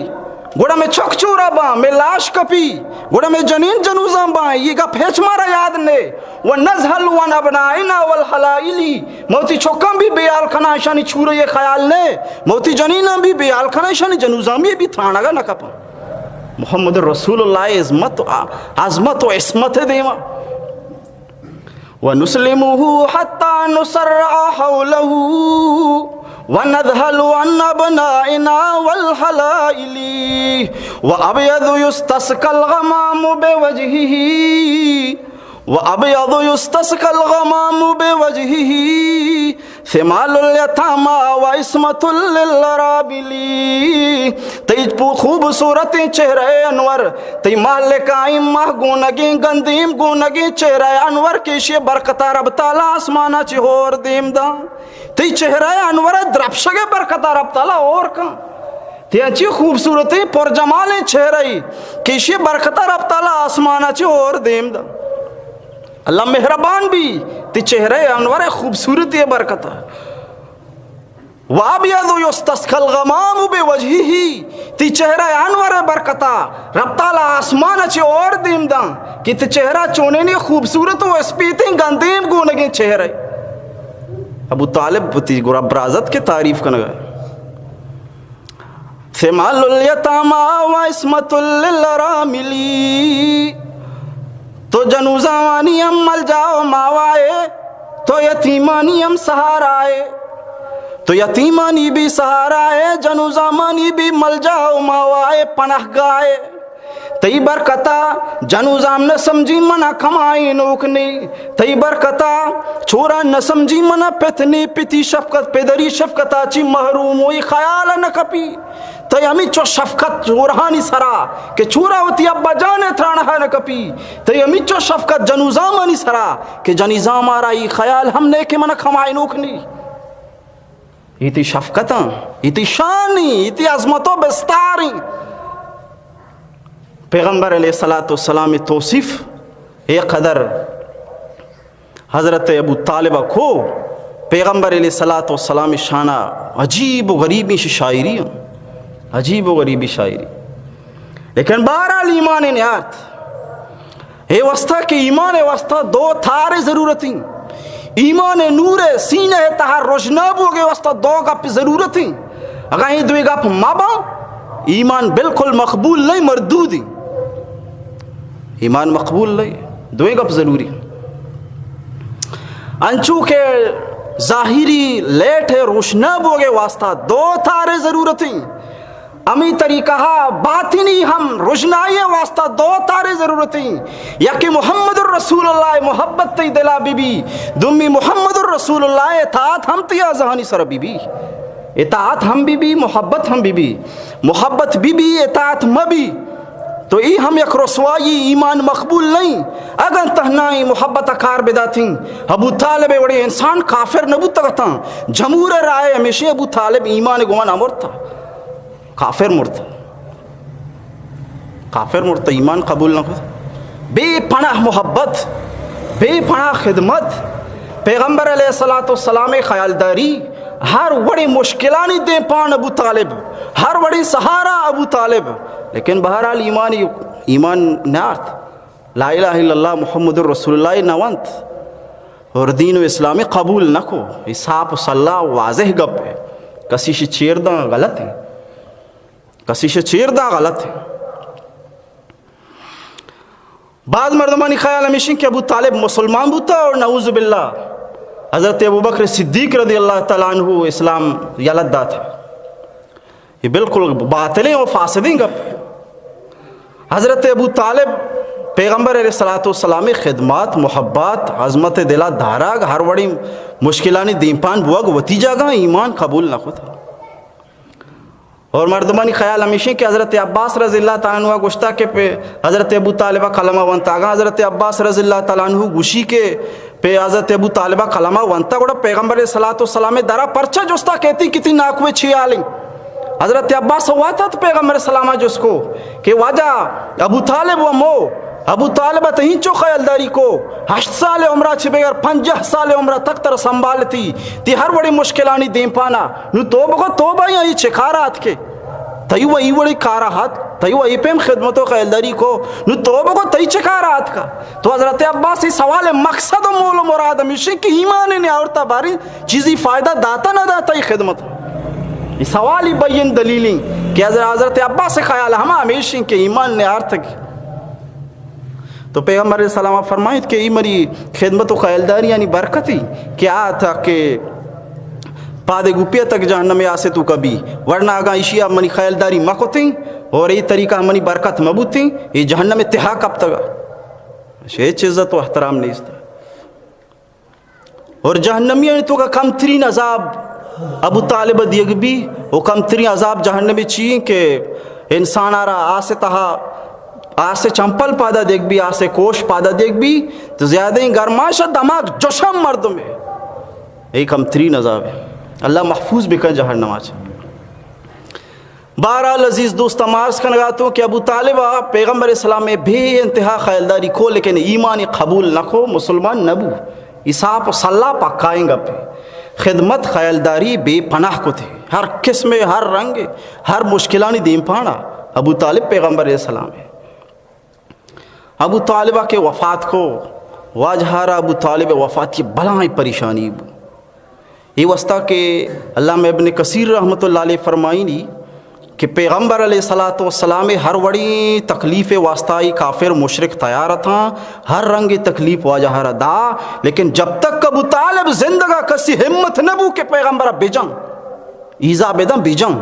گڑا مئے چک چورا باں، مئے لاش کپی، گڑا مئے جنین جنوزاں باں، یہ گپ ہچ مارا یاد نے۔ ونذهل عن أبنائنا والحلائل، ما وتی چکاں بی بیال کناں، اشانی چورے یہ خیال نے، ما وتی جنیناں بی بیال کناں، اشانی جنوزاں بی بی ترانگا نہ کپاں۔ محمد رسول اللہ عظمت، عظمت و عصمت دیما۔ ونسلمه حتى نصرع حوله، ونذهل عن أبنائنا والحلائل، وأبيض يستسقى الغمام بوجهه، وأبيض يستسقى الغمام بوجهه، ثمال اليتامى وعصمة للأرامل۔ تئی پو-، خوبصورتیں چہرہ انور، تئی مالکائیں ماہ گونگیں گندیم گونگیں چہرہ انور، کہ ایشی برکتا رب تعالی آسمانا چی ہور دیم داں۔ تئی چہرہ انور درپشگ برکتا رب تعالی ہور کن۔ تئی انچی خوبصورتیں پرجمالیں چہرہ ای کہ ایشی برکتا رب تعالی آسمانا چی ہور دیم داں۔ اللہ مہربان بی، تئی چہرہ انور خوبصورتی برکتا۔ وأبيض يستسقى الغمام بوجهه، تئی چہرہ انور برکتا رب تعالی آسمان چی اور دیم داں کہ تئی چہرہ چونینی خوبصورت و اسپیتیں گندیم گونگیں چہرہ۔ ابو طالب وتی گورا برازت کے تعریف کنگا۔ ثمال الیتامی و عصمت للاراملی۔ تو جنوزامانی ہم ملجا و ماوائے، تو یتیمانی ہم سہارائے۔ تو یتیمانی بھی سہارائے، جنوزامانی بھی ملجا و ماوائے، پناہ گاہے۔ تئی برکتا جنوزام نہ سمجھی منا کمائینوک نی۔ تئی برکتا چورا نہ سمجھی منا پت نی، پتی شفقت، پدری شفقتا چی محروم ہوئی خیال نہ کپی۔ تئی ہمینچو شفقت چورہانی سرا کہ چورا وتی ابا جان ترانہ نہ کپی۔ تئی ہمینچو شفقت جنوزامانی سرا کہ جنیزام آرا ای خیال ہم نہ کہ منا کمائینوک نی۔ ای تئی شفقتاں، ای تئی شانی، ای تئی عظمت و بستاری۔ پیغمبر علیہ الصلوۃ والسلام توصیف اے قدر حضرت ابو طالب کو، پیغمبر علیہ الصلوۃ والسلام شانہ عجیب و غریبی شاعری، عجیب و غریبی شاعری۔ لیکن بہرحال ایمان نیارت۔ اے واسطہ کہ ایمان واسطہ دو تار ضرورت ہیں۔ ایمان نور سینہ تہا روشنا بوگے واسطہ دو گپ ضرورت ہیں۔ اگر یہ دوی گپ مبا، ایمان بالکل مقبول نہیں، مردود ہیں۔ ایمان مقبول نہیں، دوی گپ ضروری۔ انچو کہ ظاہری لیٹ ہے روشنا بوگے واسطہ دو تار ضرورت ہیں۔ ہمے طریقہ باطنی ہم رژنائی واسطہ دو تارے ضرورت ہیں۔ یکے محمد الرسول اللہ محبت تئی دلا بی بی، دومی محمد الرسول اللہ اطاعت ہم تئی ذہنی سر بی بی۔ اطاعت ہم بی بی، محبت ہم بی بی۔ محبت بی بی، اطاعت مبی، تو ای ہم یک رسوائی، ایمان مقبول نہیں۔ اگن تہنائی محبت کار بداتیں، ابو طالب وڑے انسان کافر نبوتگتاں۔ جمہور رائے ہمیشہ ابو طالب ایمان گمان امرتا۔ کافر مرت، کافر مرت، ایمان قبول نہ کت۔ بے پناہ محبت، بے پناہ خدمت، پیغمبر علیہ الصلوۃ والسلام خیالداری، ہر وڑیں مشکلانی دیمپان ابو طالب، ہر وڑیں سہارا ابو طالب، لیکن بہرحال ایمان، ایمان نہ آرت۔ لا الہ الا اللہ محمد رسول اللہ نہ ونت اور دین و اسلام قبول نہ کو۔ یہ صاف و صلاح واضح گپ ہے۔ کسی شی چیر داں غلط ہے۔ کسی شی چیر داں غلط ہے۔ بعض مردمانی خیال ہمیشن کہ ابو طالب مسلمان بوتا اور نعوذ باللہ حضرت ابو بکر صدیق رضی اللہ تعالیٰ عنہ اسلام یلت داتا۔ یہ بالکل باطلیں و فاسدیں گپ۔ حضرت ابو طالب پیغمبر علیہ الصلوۃ والسلام خدمات، محبات، عظمت دلا داراگ، ہر وڑیں مشکلانی دیمپان بوگ، وتی جاگہ ایمان قبول نہ کتا۔ اور مردمانی خیال ہمیشیں کہ حضرت عباس رضی اللہ تعالیٰ عنہ گوشتا کہ پہ حضرت ابو طالبہ کلمہ ونتا۔ اگاں حضرت عباس رضی اللہ تعالیٰ عنہ گوشی کہ پہ حضرت ابو طالبہ کلمہ ونتا، گڑا پیغمبر علیہ الصلوۃ والسلام درا پرچہ جستا کہتی کتی ناکوے چی حالیں؟ حضرت عباس واتت پیغمبر سلامہ جس کو کہ واجہ ابو طالب و مو، ابو طالب ات ہنچو خیالداری کو، ہشت سال عمرہ چہ بغیر پنجاہ سال عمرہ تک تر سنبھالتی، تی ہر وڑی مشکلانی دیمپانا، نو تو بگو تو بھائی ای چکارا اتکے؟ تئی و ای وڑی کارا ہات، تئی و ای پیم خدمت و خیالداری کو، نو تو بگو تئی چکارا اتکا؟ تو حضرت عباس ای سوال مقصد و مول و مراد ہمیشی کہ ایمان نے آورتا باری چیزی فائدہ داتا نہ داتا ای خدمت؟ ای سوالی بین دلیلیں کہ حضر-، حضرت عباس خیال ہما ہمیشیں کہ ایمان نے آرتگ۔ تو پیغمبر علیہ السلام فرمائیت کہ ای مری خدمت و خیالداری یعنی برکتی کہ آ تا کہ پادے گوپی تک جہنم آسے تو کبھی، ورنہ اگاں ایشی منی خیالداری مکتیں اور ای طریقہ منی برکت مبوتیں، ای جہنم تہا کپتگا۔ شے چیز تو احترام نیست۔ اور جہنمیانی توکا کمترین عذاب ابو طالب دیگ بی، و کمترین عذاب جہنمی چی کہ انسان آرا آس تہا، آس چمپل پادا دیگ بی، آس کوش پادا دیگ بی، تو زیادہ این گرماش دماغ جوشم مردم ہے۔ ای کمترین عذاب ہے۔ اللہ محفوظ بکن جہنم آچ۔ بہرحال عزیز دوست، ما عرض کنگا تو کہ ابو طالب ء پیغمبر اسلام ء بے انتہا خیالداری کو، لیکن ایمان قبول نہ کو، مسلمان نہ بو۔ ای صاف و صلاح پکائیں گپے۔ خدمت خیالداری بے پناہ کتے۔ ہر قسم، ہر رنگ، ہر مشکلانی دیمپانا ابو طالب پیغمبر اسلام ہے۔ ابو طالبہ کہ وفات کو، واجہ را ابو طالب وفاتی بلائیں پریشانی بو۔ اے واسطہ کہ علامہ ابن کثیر رحمۃ اللہ علیہ فرمائینی کہ پیغمبر علیہ الصلوۃ والسلام ہر وڑی تکلیف واسطہ ای کافر مشرک تیار اتاں، ہر رنگ تکلیف واجہ را دا، لیکن جب تک ابو طالب زندگا کسی ہمت نہ بو کہ پیغمبر بجن، ایزا بدن بجن۔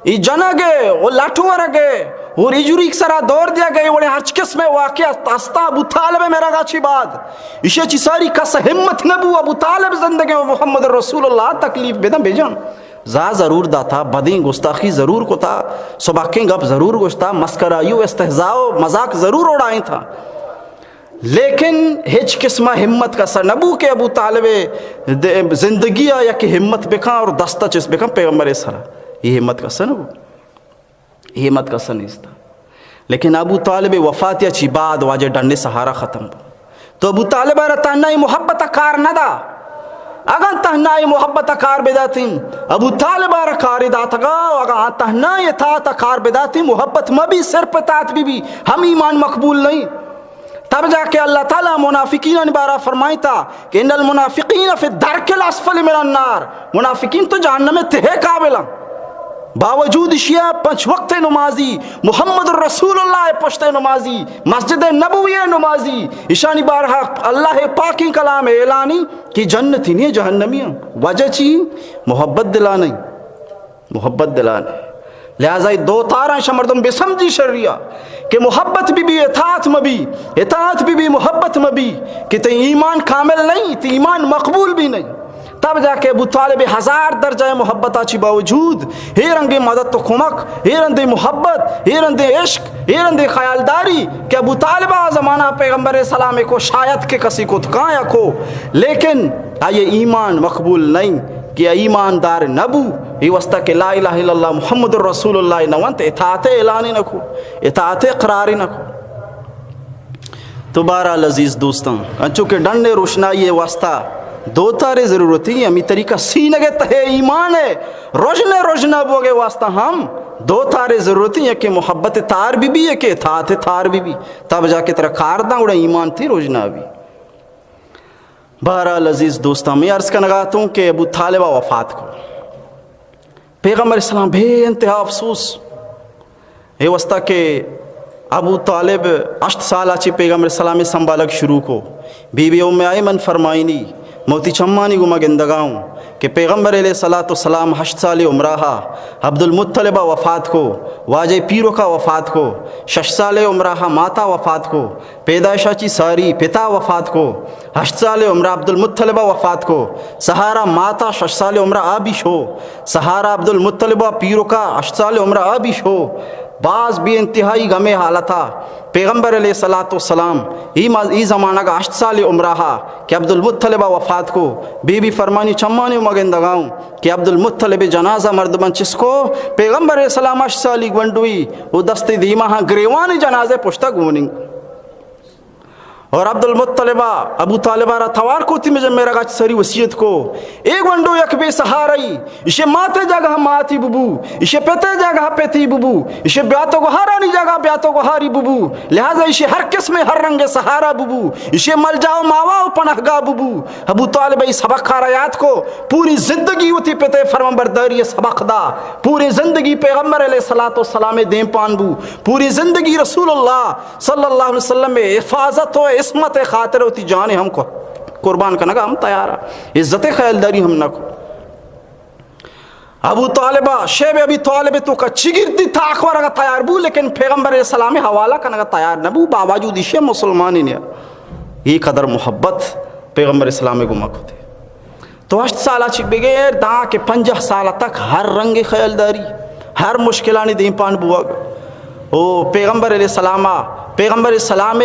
ای جنگے، او لٹ ورگے، اور ایجوری سرا دور دیا گئے، وڑے ہرچ قسم واقعہ ہستا ابو طالب میرا گاچی بعد۔ ایشی چی ساری کس ہمت نہ بو ابو طالب زندگے و محمد رسول اللہ تکلیف بدن بجن۔ زا ضرور داتا، بدیں گستاخی ضرور کتا، سبکیں گپ ضرور گوشتا، مسکرائی و استہزاء و مذاق ضرور اڑائیں تھا۔ لیکن ہچ قسم ہمت کسا نہ بو کہ ابو طالب دے-، زندگی آ یک ہمت بکن اور دستا چست بکن پیغمبر سرا۔ یہ ہمت کسا نہ بو۔ یہ ہمت کسا نیستا۔ لیکن ابو طالب وفات یا چی بعد واجہ ڈنڈے سہارا ختم بو۔ تو ابو طالب را تہنائی محبت کار نہ دا۔ اگاں تہنائی محبت کار بداتیں، ابو طالب را کار داتگا، اگاں تہنائی اطاعت کار بداتیں، محبت مبی، صرف اطاعت بی بی، ہم ایمان مقبول نہیں۔ تب جا کہ اللہ تعالی منافقینانی بارا فرمائیتا کہ ان المنافقین فی الدرک الاسفل من النار، منافقین تو جہنم تہے قابل ہیں۔ باوجود اشیا پنچ وقت نمازی، محمد رسول اللہ پشت نمازی، مسجد نبوی نمازی، اشانی بارہ اللہ پاکیں کلام اعلانی کہ جنتی نہیں جہنمی ہیں۔ وجہ چی؟ محبت دلا نہیں۔ محبت دلان۔ لہذا اے دو تاراں شہ مردم بہ سمجھی شریا کہ محبت بی بی اطاعت مبی، اطاعت بی بی محبت مبی، کہ تئی ایمان کامل نہیں، تئی ایمان مقبول بھی نہیں۔ تب جا کہ ابو طالب ہزار درجہ محبت آچی باوجود اے رنگے مدد و کمک، اے رندے محبت، اے رندے عشق، اے رندے خیالداری کہ ابو طالب آ زمانہ پیغمبر سلام کو شاید کہ کسی کو تکایا کو، لیکن آئیے ایمان مقبول نہیں۔ کہ ایماندار نہ بو، اے واسطہ کہ لا الہ الا اللہ محمد رسول اللہ نہ ونت، اطاعت اعلان نہ کو، اطاعت اقرار نہ کو۔ تو بہرحال عزیز دوستاں، انچو کہ ڈن روشنائی واسطہ دو تارے ضرورت ہیں، ہمیں طریقہ سینگ تہے ایمان ہے، روشن روشنا بوگے واسطہ ہم دو تارے ضرورت ہیں، کہ محبت تار بی بی ہے، کہ اطاعت تار بی بی، تب جا کے ترا کار داں گڑا ایمان تھی روشنا بی۔ بہرحال عزیز دوستاں، میں عرض کنگا اتوں کہ ابو طالب وفات کو۔ پیغمبر اسلام بے انتہا افسوس۔ اے واسطہ کہ ابو طالب ہشت سال آ چی پیغمبر اسلام سنبھالگ شروع کو۔ بی بی ام ایمن فرمائنی، موتی چمانی گما گندگاؤں کہ پیغمبر علیہ الصلوۃ والسلام ہشت سال عمرہ عبد المطلب وفات کو، واجہ پیرو کا وفات کو، شش سال عمرہ ماتا وفات کو، پیدائشا چی ساری پتا وفات کو، ہشت سال عمرہ عبدالمطلبہ وفات کو، سہارا ماتا شش سال عمرہ آ بھی شو، سہارا عبدالمطلبہ پیرکا ہشت سال عمرہ آ بھی شو، باز بے انتہائی غمے حالتا۔ پیغمبر علیہ الصلوۃ والسلام ای مز-، ای زمانہ کا ہشت سال عمرہ ہا کہ عبدالمطلبہ وفات کو، بی بی فرمانی چمانی مگندگاؤں کہ عبدالمطلب جنازہ مردمان چس کو، پیغمبر علیہ السلام ہشت سالی گونڈوئی و دست دیما ہاں گریوان جنازہ پشتا گوننگ۔ اور عبدالمطلبہ ابو طالبہ را توار کو، تی مجھے میرا گاچ سری وصیت کو، اے گونڈو یک بے سہارئی، اشے ماتے جگہ ماتی ببو، اشے پتے جگہ پتی ببو، اشے بیاتو گوہارانی جگہ بیاتو گوہاری ببو، لہذا اشے ہر قسم ہر رنگ سہارا ببو، اشے ملجا و ماوا و پناہگاہ ببو۔ ابو طالب ای سبق کارا یاد کو، پوری زندگی وتی پتے فرمان برداری سبق دا، پوری زندگی پیغمبر علیہ الصلوۃ والسلام دیم پان بو، پوری زندگی رسول اللہ صلی اللہ علیہ وسلم حفاظت و عصمت خاطر وتی جان ہم کو قربان کنگا ہم تیار، عزت خیالداری ہم نہ کو۔ ابو طالبہ، شیب ابی طالب تو کا چگردی تاک ورگا تیار بو، لیکن پیغمبر اسلام حوالہ کنگا تیار نہ بو، باوجود ایشی مسلمانی نیا۔ یہ قدر محبت پیغمبر اسلام گما کتے۔ تو ہشت سالا چی بگیر داں کہ پنجاہ سال تک ہر رنگ خیالداری، ہر مشکلانی دیمپان بوگ۔ او پیغمبر علیہ السلام، پیغمبر علیہ السلام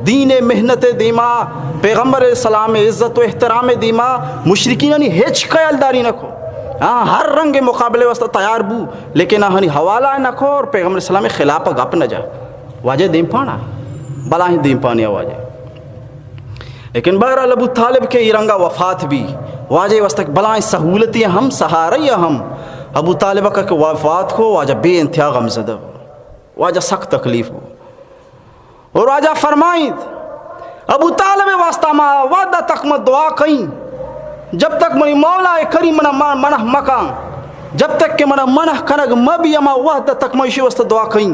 دین محنت دیما، پیغمبر علیہ السلام عزت و احترام دیما مشرکینانی ہچ خیالداری نہ کو۔ ہاں، ہر رنگ مقابلے واسطہ تیار بو، لیکن آہانی حوالہ نہ کو اور پیغمبر علیہ السلام خلاف گپ نہ جا۔ واجہ دیمپانا، بلاہیں دیمپانی واجہ۔ لیکن بہرحال ابو طالب کے ای رنگا وفات بی، واجہ واسطہ بلاہیں سہولتی ہم، سہارئی ہم۔ ابو طالب کا کہ وفات کو، واجہ بے انتہا غمزدہ بو۔ واجہ سخت تکلیف بو۔ اور واجہ فرمائیت، ابو طالب واسطہ ما وعدہ تک ما دعا کئیں۔ جب تک منی مولا کریم منا من-، منع مکن، جب تک کہ منا منع کنگ مبی، ہما وحد تک من ایشی واسطہ دعا کئیں۔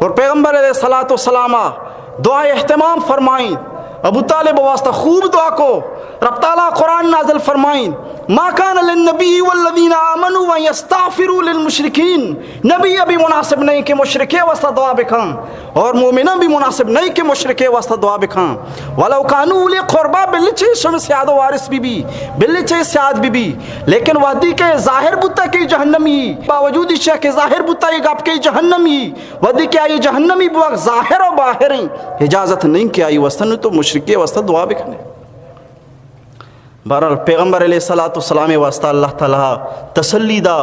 اور پیغمبر علیہ الصلوۃ والسلام دعا اہتمام فرمائیں، ابو طالب واسطہ خوب دعا کو۔ رب تعالی قرآن نازل فرمائیں، ما کان للنبی والذین آمنوا ان یستغفروا للمشرکین۔ نبی ابھی مناسب نہیں کہ مشرکے واسطہ دعا بکن، اور مومناں بھی مناسب نہیں کہ مشرکے واسطہ دعا بکن۔ ولو کانوا اولی قربا، بلے چہ شم سیاد و وارث بی بی، بلے چہ سیاد بی بی، لیکن وحدی کہ ظاہر بوتا کہ جہنمی، باوجود ایشی کہ ظاہر بوتا یہ گپ کہ جہنمی، وحدی کہ آئی جہنمی بوگ ظاہر و باہریں، اجازت نہیں کہ آئی واسطہ، نو تو مشرکے واسطہ دعا بکنے۔ بہرحال، پیغمبر علیہ الصلوۃ والسلام واسطہ اللہ تعالی تسلی دا،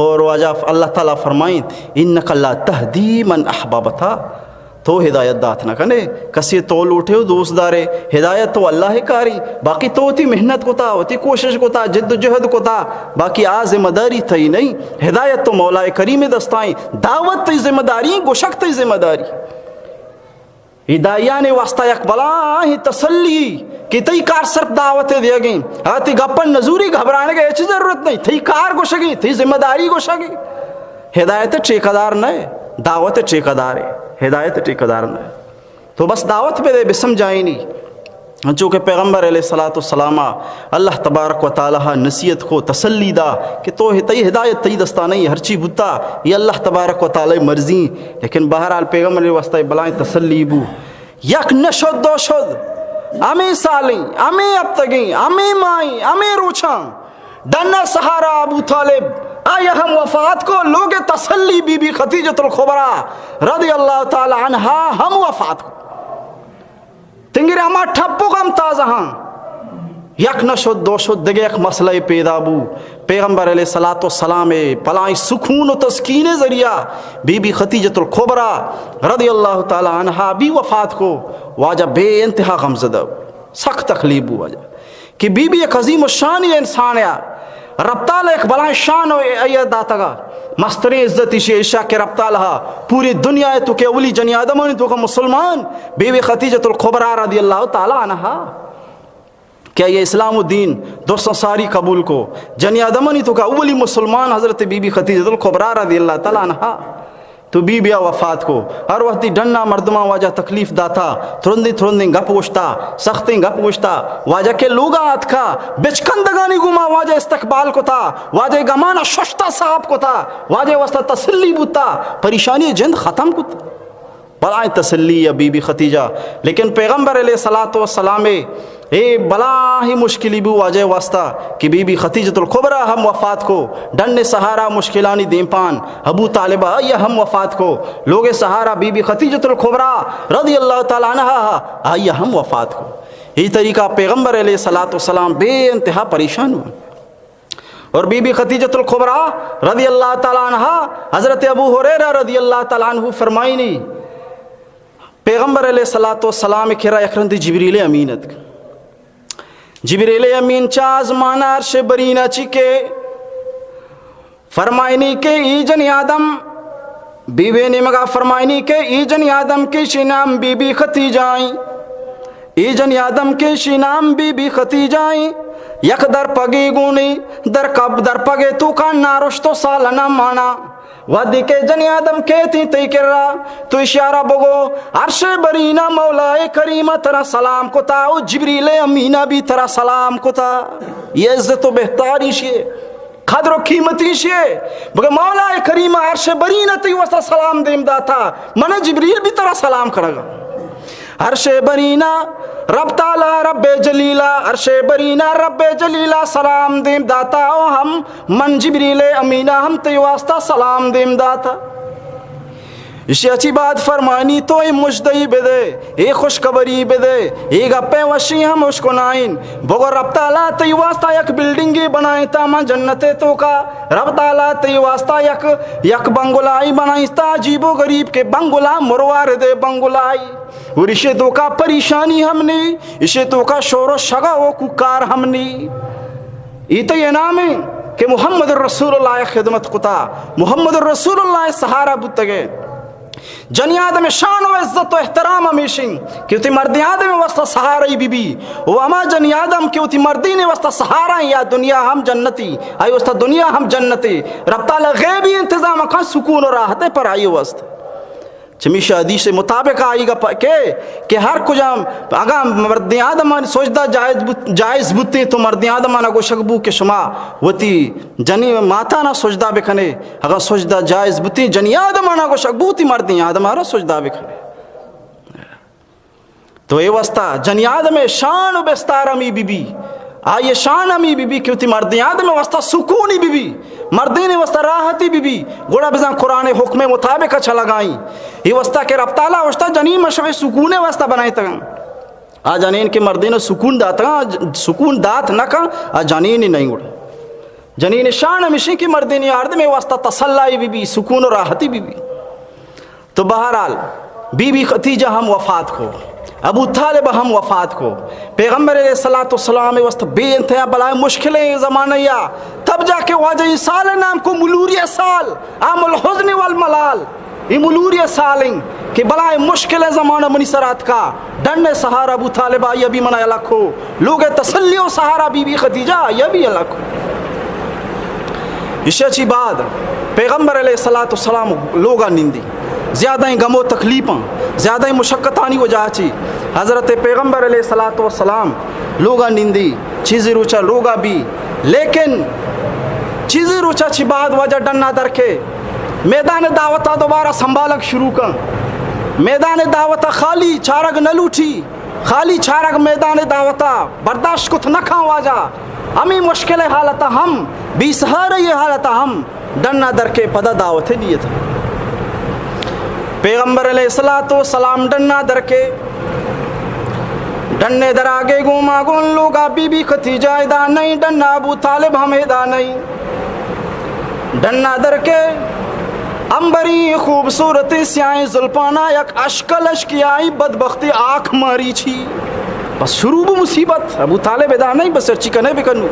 اور واجہ اللہ تعالی فرمائیں، انک لا تہدی من احببت، تو ہدایت دات نہ کنے کسے تو لوٹے و دوست دارے۔ ہدایت تو اللہ کاری، باقی تو وتی محنت کتا، وتی کوشش کتا، جد و جہد کتا، باقی آ ذمہ داری تئی نہیں۔ ہدایت تو مولا کریم دستائیں، دعوت تئی ذمہ داری، گوشگ تئی ذمہ داری۔ اے داعیان واسطہ یک بلاہیں تسلی کہ تئی کار صرف دعوت دیگیں، آ تئی گپن نزوری، گھبرانگ ہچ ضرورت نہیں، تئی کار گوشگیں، تئی ذمہ داری گوشگیں۔ ہدایت ٹھیکیدار نہ، دعوت ٹھیکیدار ہے، ہدایت ٹھیکیدار نہ۔ تو بس دعوت بدے، بسمجھائینی۔ انچو کہ پیغمبر علیہ الصلوۃ والسلام اللہ تبارک و تعالی نصیحت کو، تسلی دا کہ تو تئی ہدایت تئی دستا نہیں، ہرچی بوتا یہ اللہ تبارک و تعالی مرضی۔ لیکن بہرحال پیغمبر علیہ واسطہ بلائیں تسلی بو۔ یک نشد دو شد، ہمیں سالیں، ہمیں ہفتگیں، ہمیں ماہیں، ہمیں روچاں، ڈن سہارا ابو طالب آیا ہم وفات کو، لوگ تسلی بی بی خدیجۃ الکبریٰ رضی اللہ تعالی عنہا ہم وفات کو۔ تنگرے ہما ٹپک ہم تازہ ہاں۔ یک نہ شد، دو شد، دگہ یک مسئلہ پیدا بو۔ پیغمبر علیہ الصلوۃ والسلام بلائیں سکون و تسکین ذریعہ بی بی خدیجۃ الکبریٰ رضی اللہ تعالی عنہا بھی وفات کو۔ واجہ بے انتہا غمزدہ بو، سخت تکلیف بو واجہ کہ بی بی یک عظیم الشان انسان یا، رب تعالی یک بلائیں شان و ایہ داتگا۔ مستریں عزت ایشی ایشا کہ رب تعالی پوری دنیا تو کہ اولی جنی آدمانی تو کہ مسلمان بی بی خدیجۃ الکبریٰ رضی اللہ تعالی عنہا کہ آئی اسلام و دین درست ساری قبول کو۔ جنی آدمانی تو کہ اولی مسلمان حضرت بی بی خدیجۃ الکبریٰ رضی اللہ تعالی عنہا۔ تو بی بیا وفات کو۔ ہر وقتی ڈنا مردماں واجہ تکلیف داتا، ترندیں ترندیں گپ گوشتا، سختیں گپ گوشتا۔ واجہ کہ لوگا اتکا، بچکندگانی گوما واجہ استقبال کتا، واجہ گمانا ششتا صاحب کتا، واجہ واسطہ تسلی بوتا، پریشانی جند ختم کتا۔ بلائیں تسلی یا بی بی خدیجہ۔ لیکن پیغمبر علیہ الصلوۃ والسلام اے بلاہیں مشکلی بو واجہ واسطہ کہ بی بی خدیجۃ الکبریٰ ہم وفات کو۔ ڈن سہارا مشکلانی دیمپان ابو طالبہ آئی ہم وفات کو۔ لوگ سہارا بی بی خدیجۃ الکبریٰ رضی اللہ تعالی عنہا آئی ہم وفات کو۔ یہ طریقہ پیغمبر علیہ الصلوۃ والسلام بے انتہا پریشان ہو۔ اور بی بی خدیجۃ الکبریٰ رضی اللہ تعالی عنہا حضرت ابو ہریرہ رضی اللہ تعالی عنہ فرمائنی، پیغمبر علیہ الصلوۃ والسلام کرا یک رندی جبریل امین اتک۔ جبریل امین چہ آزمان عرش برینا چی کہ فرمائنی کہ ای جنی آدم، بی بی نیمگا فرمائنی کہ ای جنی آدم کہ شی نام بی بی خدیجہ ایں۔ ای جنی آدم کہ شی نام بی بی خدیجہ ایں۔ یک درپگی گونی در کب درپگے تو کا نارشت و سال نہ مانا۔ وھدے کہ جنی آدم کیتی تئی کرا، تو اشارہ بگو، عرش برینا مولا کریم ترا سلام کتا و جبریل امینا بھی ترا سلام کتا۔ یہ عزت و بہتاری شیے، قدر و قیمتی شیے۔ بگو مولا کریم عرش برینا تئی واسطہ سلام دیم داتا، من جبریل بھی ترا سلام کرگا۔ عرش برینا رب تعالی رب جلیلا، عرش برینا رب جلیلا سلام دیم داتا و ہم من جبریل امینا ہم تئی واسطہ سلام دیم داتا۔ اشی اچی بعد فرمانی تو اے مژدئی بدے، اے خوشخبری بدے، اے گپیں وشی ہم اشکنائین۔ بگو رب تعالی تئی واسطہ یک بلڈنگی بنائیں تا من جنت توکا۔ رب تعالی تئی واسطہ یک، یک بنگلائی بنائیں تا عجیب و غریب کہ بنگلا مروارد بنگلائی۔ اور اشی توکا پریشانی ہم نی، اشی توکا شور و شگا و کوکار ہم نی۔ ای تئی انعام ایں کہ محمد رسول اللہ خدمت کتا، محمد رسول اللہ سہارا بوتگے۔ جنی آدم ءِ شان و عزت و احترام ہمیش انت کہ وتی مردین آدم ءِ واسطہ سہارا ئی بہ بی، و ہما جنی آدم کہ وتی مردین ءِ واسطہ سہارا انت، آ دنیا ہم جنتی، آئی واسطہ دنیا ہم جنتی۔ رب تعالی غیبی انتظام کن سکون و راحت پر آئی واسطہ۔ چمیشا حدیث مطابق آئی گپ کہ، کہ ہر کجام اگاں مردین آدمان سجدہ جائز بوت، جائز بوتیں تو مردین آدمانا گوشگ بو کہ شما وتی جنی ماتانا سجدہ بکنے، اگاں سجدہ جائز بوتیں جنی آدمانا گوشگ بو وتی مردین آدمانا سجدہ بکنے۔ تو اے واسطہ جنی آدم ءِ شان و بستار ہمی بہ بی، آئی ءِ شان ہمی بہ بی کہ وتی مردین آدم ءِ واسطہ سکونی بہ بی، مردین ءِ واسطہ راحتی بہ بی، گڑا بزاں قرآن ءِ حکم ءِ مطابق چلگائیں۔ اے واسطہ کہ رب تعالی وشتا جنین مشوے سکون ءِ واسطہ بنائیں تگن۔ آ جنین کہ مردین ءَ سکون داتگاں، سکون دات نہ کن، آ جنین نہیں گڑا۔ جنین ءِ شان ہمیشیں کہ مردین آدم ءِ واسطہ تسلائی بہ بی، سکون و راحتی بہ بی۔ تو بہرحال بی بی خدیجہ ہم وفات کو، ابو طالب ہم وفات کو۔ پیغمبر علیہ الصلوۃ والسلام ءِ واسطہ بے انتہا بلائیں مشکلیں زمانہ یا تب جا کہ واجہ ای سال نام کو ملوری سال، عام الحزن والملال۔ ای ملوری سال ہیں کہ بلائیں مشکلیں زمانہ منی سر آتکا۔ ڈن سہارا ابو طالب آئی ابھی منا الگ کو۔ لوگ تسلی و سہارا بی بی خدیجہ آئی ابھی الگ کو۔ ایشی چی بعد پیغمبر علیہ الصلوۃ والسلام لوگا نندی۔ زیادہ غم و تکلیفاں، زیادہ مشقتانی وجہ چی حضرت پیغمبر علیہ الصلوۃ والسلام لوگا نندی۔ چیزی روچا لوگا بی، لیکن چیزی روچا چی بعد واجہ ڈنا در کے میدان دعوتا دوبارہ سنبھالگ شروع کن۔ میدان دعوتا خالی چارگ نہ لوٹی، خالی چارگ میدان دعوتا برداشت کت نہ کن واجہ۔ ہمیں مشکل حالتا ہم، بے سہارہ حالتا ہم ڈنا در کے پدا دعوت نیت۔ پیغمبر علیہ الصلوۃ والسلام ڈنا در کے، ڈنے در آگے گوما گون لوگا بی بی خدیجہ ادا نہیں، ڈنا ابو طالب ہم ادا نہیں۔ ڈنا در کے امبری خوبصورت سیاہیں زلفانا یک اشکل اشکی آئی بدبختی آنکھ ماری چی۔ بس شروع بو مصیبت، ابو طالب ادا نہیں، بس ہرچی کنے بکنو۔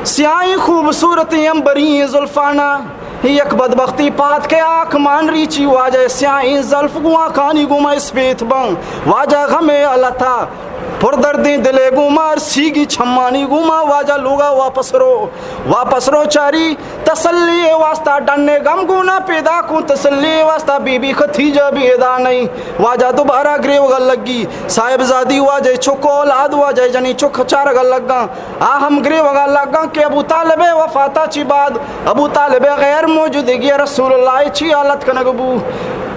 سیاہیں خوبصورت امبری زلفانا یک بدبختی پاد کے آنکھ مان ریچی، واجہ سیاہیں زلف گوں آنکھانی گوما اسپیت بن، واجہ غم التا پر دردیں دلے گوما ارسیگی چمانی گوما واجہ لوگا واپس رو، واپس رو چاری تسلی واسطہ ڈنے غم گونا پیدا کن، تسلی واسطہ بی بی خدیجہ بھی ادا نہیں۔ واجہ دوبارہ گریوگا لگی، صاحب زادی واجہ چک اولاد واجہ جنی چک چارگا لگا۔ آ ہم گریوگا لگاں کہ ابو طالب وفاتا چی بعد ابو طالب غیر موجودگی رسول اللہ چی حالت کنگ بو،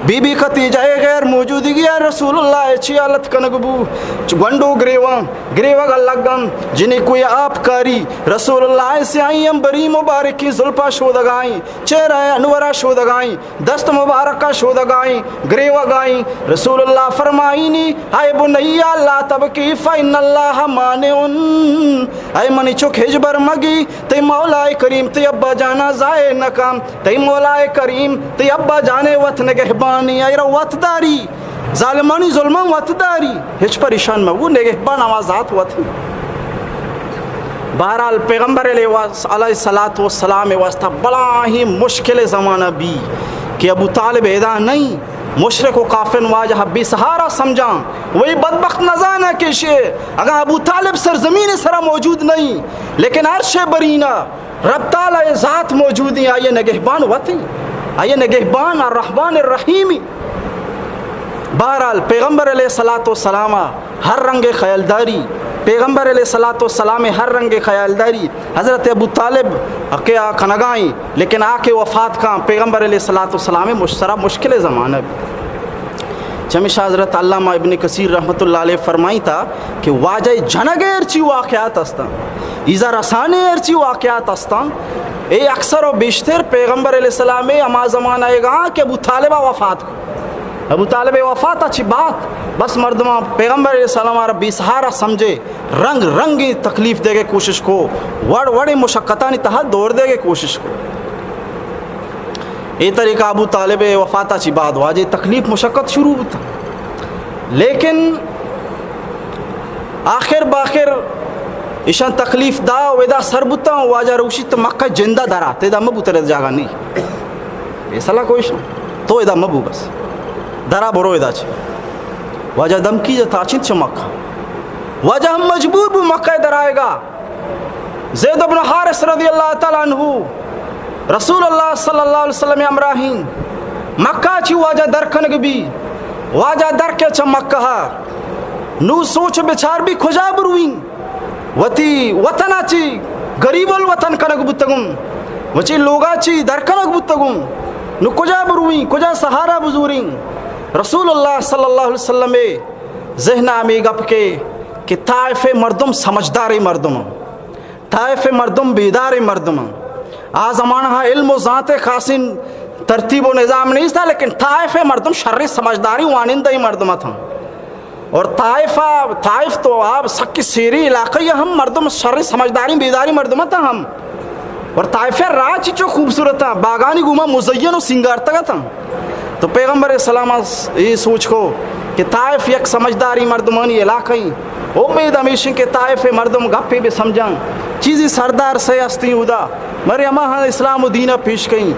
بی بی خدیجہ غیر موجودگی رسول اللہ چی حالت کنگ بو۔ چ-، گونڈو گریواں، گریوگا لگاں، جنی کوئی آپ کاری رسول اللہ سیاہیں امبری مبارکی زلفا شودگائیں، چہرہ انورا شودگائیں۔ دست مبارکا شودگائیں، گریوگائیں۔ رسول اللہ فرمائینی، اے بنیا لا تبکی فإن اللہ مانع، اے منی چک ہچبر مگی، تئی مولا کریم تئی ابا جانا ضائع نکن، تئی مولا کریم تئی ابا جانے وت نگہبانی، ایرا وت داری، ظالمانی ظلمان وت داری، ہچ پریشان مبو، نگہبان ہما ذات وت۔ بہرحال پیغمبر علیہ واس-، علیہ الصلوۃ والسلام واسطہ بلاہیں مشکل زمانہ بی کہ ابو طالب ادا نہیں، مشرک و کافر واجہ بے سہارا سمجھاں، وہی بدبخت نزانہ کہ شے اگاں ابو طالب سرزمین سرا موجود نہیں، لیکن عرش برینا رب تعالی ذات موجود ہیں، آئی نگہبان وت ہیں، آئی نگہبان الرحمن الرحیم۔ بہرحال پیغمبر علیہ الصلوۃ والسلام ہر رنگ خیالداری، پیغمبر علیہ الصلوۃ والسلام ہر رنگ خیالداری حضرت ابو طالب کہ آ کنگائیں، لیکن آ کہ وفات کاں پیغمبر علیہ الصلوۃ والسلام مش-، سرا مشکل زمانہ بی۔ چمیشا حضرت علامہ ابن کثیر رحمت اللہ علیہ فرمائیتا کہ واجہ جنگ ہرچی واقعات ہستاں، ایزا رسانے ہرچی واقعات ہستاں، اے اکثر و بیشتر پیغمبر علیہ السلام ہما زمانہ گا کہ ابو طالبہ وفات کو۔ ابو طالب وفات چی بات بس مردمان پیغمبر علیہ السلام را بے سہارا سمجھے، رنگ رنگی تکلیف دے کے کوشش کو، وڑ وڑی مشقتانی تہا دور دے کے کوشش کو۔ اے طریقہ ابو طالب وفاتا چی بعد واجہ تکلیف مشقت شروع بوتا، لیکن آخر باخر ایشان تکلیف دا و ادا سر بوتا، واجہ روشی تو مکہ جندہ درا، تیدا مبوتر جاگہ نہیں۔ فیصلہ کوئی شان۔ تو ادا مبو بس، درا برو ادا چہ۔ واجہ دمکی جا تاچینت چہ مکہ۔ واجہ ہم مجبور بو مکہ درائیگا۔ زید ابن حارث رضی اللہ تعالی عنہ رسول اللہ صلی اللہ علیہ وسلم ہمراہین مکہ چی واجہ در کنگ بی۔ واجہ در کے چہ مکہ۔ نو سوچ بچار بی کجا بروین۔ وتی وطن ء چی غریب الوطن کنگ بوتگوں، وچی لوگا چی در کنگ بوتگوں، نو کجا برویں، کجا سہارا بزوریں؟ رسول اللہ صلی اللہ علیہ وسلم ء ذہن ء ہمے گپ کے کہ طائف ء مردم سمجھداریں مردم، طائف ء مردم بیداریں مردم۔ آ زمانہ علم و ذات خاصیں ترتیب و نظام نیستا، لیکن طائف ء مردم شریں سمجھداریں وانندہ مردم اتاں۔ اور طائفہ، طائف تو آ سکی سیری علاقہ، یہ ہم مردم شر سمجھداریں بیداریں مردم اتاں ہم۔ اور طائفہ راہ چچو خوبصورت اتاں، باغانی گوما مزین و سینگارتگ اتاں۔ تو پیغمبر علیہ السلام اے سوچ کو کہ طائف یک سمجھداریں مردمانی علاقہ ایں۔ امید ہمیشیں کہ طائف مردم گپے بہ سمجھاں۔ چیزی سردار سے ہستیں اودا۔ مرے ہما ہاں اسلام و دین ء پیش کئیں۔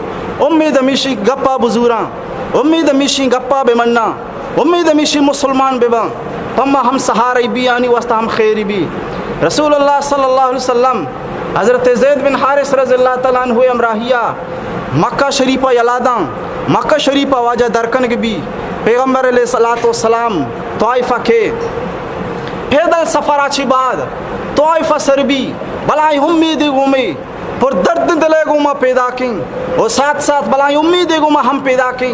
امید ہمیشی گپا بزوراں، امید ہمیشی گپا بہ مناں، امید ہمیشی مسلمان بہ باں، پما ہم سہارے بی، آنی واسطہ ہم خیری بی۔ رسول اللہ صلی اللہ علیہ وسلم حضرت زید بن حارث رضی اللہ تعالی عنہ ہمراہیا مکہ شریفہ یلاداں، مکہ شریفہ واجہ درکنگ بی۔ پیغمبر علیہ الصلوۃ والسلام طائفہ کے پیدل سفر آچی بعد طائفہ سر بی، بلائیں امیدے گومے پر دردیں دلے گوما پیداکیں، و ساتھ ساتھ بلائیں امیدے گوما ہم پیداکیں۔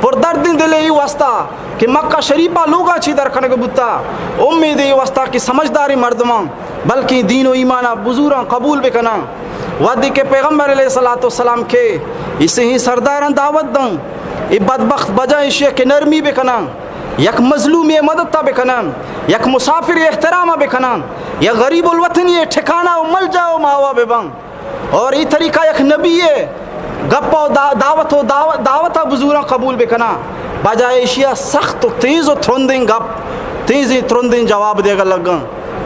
پر دردیں دلے ای واسطہ کہ مکہ شریفہ لوگا چی در کنگ بوتا، امیدے ای واسطہ کہ سمجھداریں مردماں بلکیں دین و ایمانا بزوراں قبول بکناں۔ وہدے کہ پیغمبر علیہ الصلوۃ والسلام کے اسے ہی سرداراں دعوت داں، ای بدبخت بجا ایشی کہ نرمی بکناں، یک مظلومی مدد تا بکناں، یک مسافر احترام بکناں، یک غریب الوطنی ٹھکانہ و ملجا و ماوا بباں۔ اور ای طریقہ یک نبی ہے، گپ و دا-، دعوت و دعوت، دعوت بزوراں قبول بکناں۔ بجائے ایشیا سخت و تیز و ترندیں گپ، تیزیں ترندیں جواب دیگا لگاں۔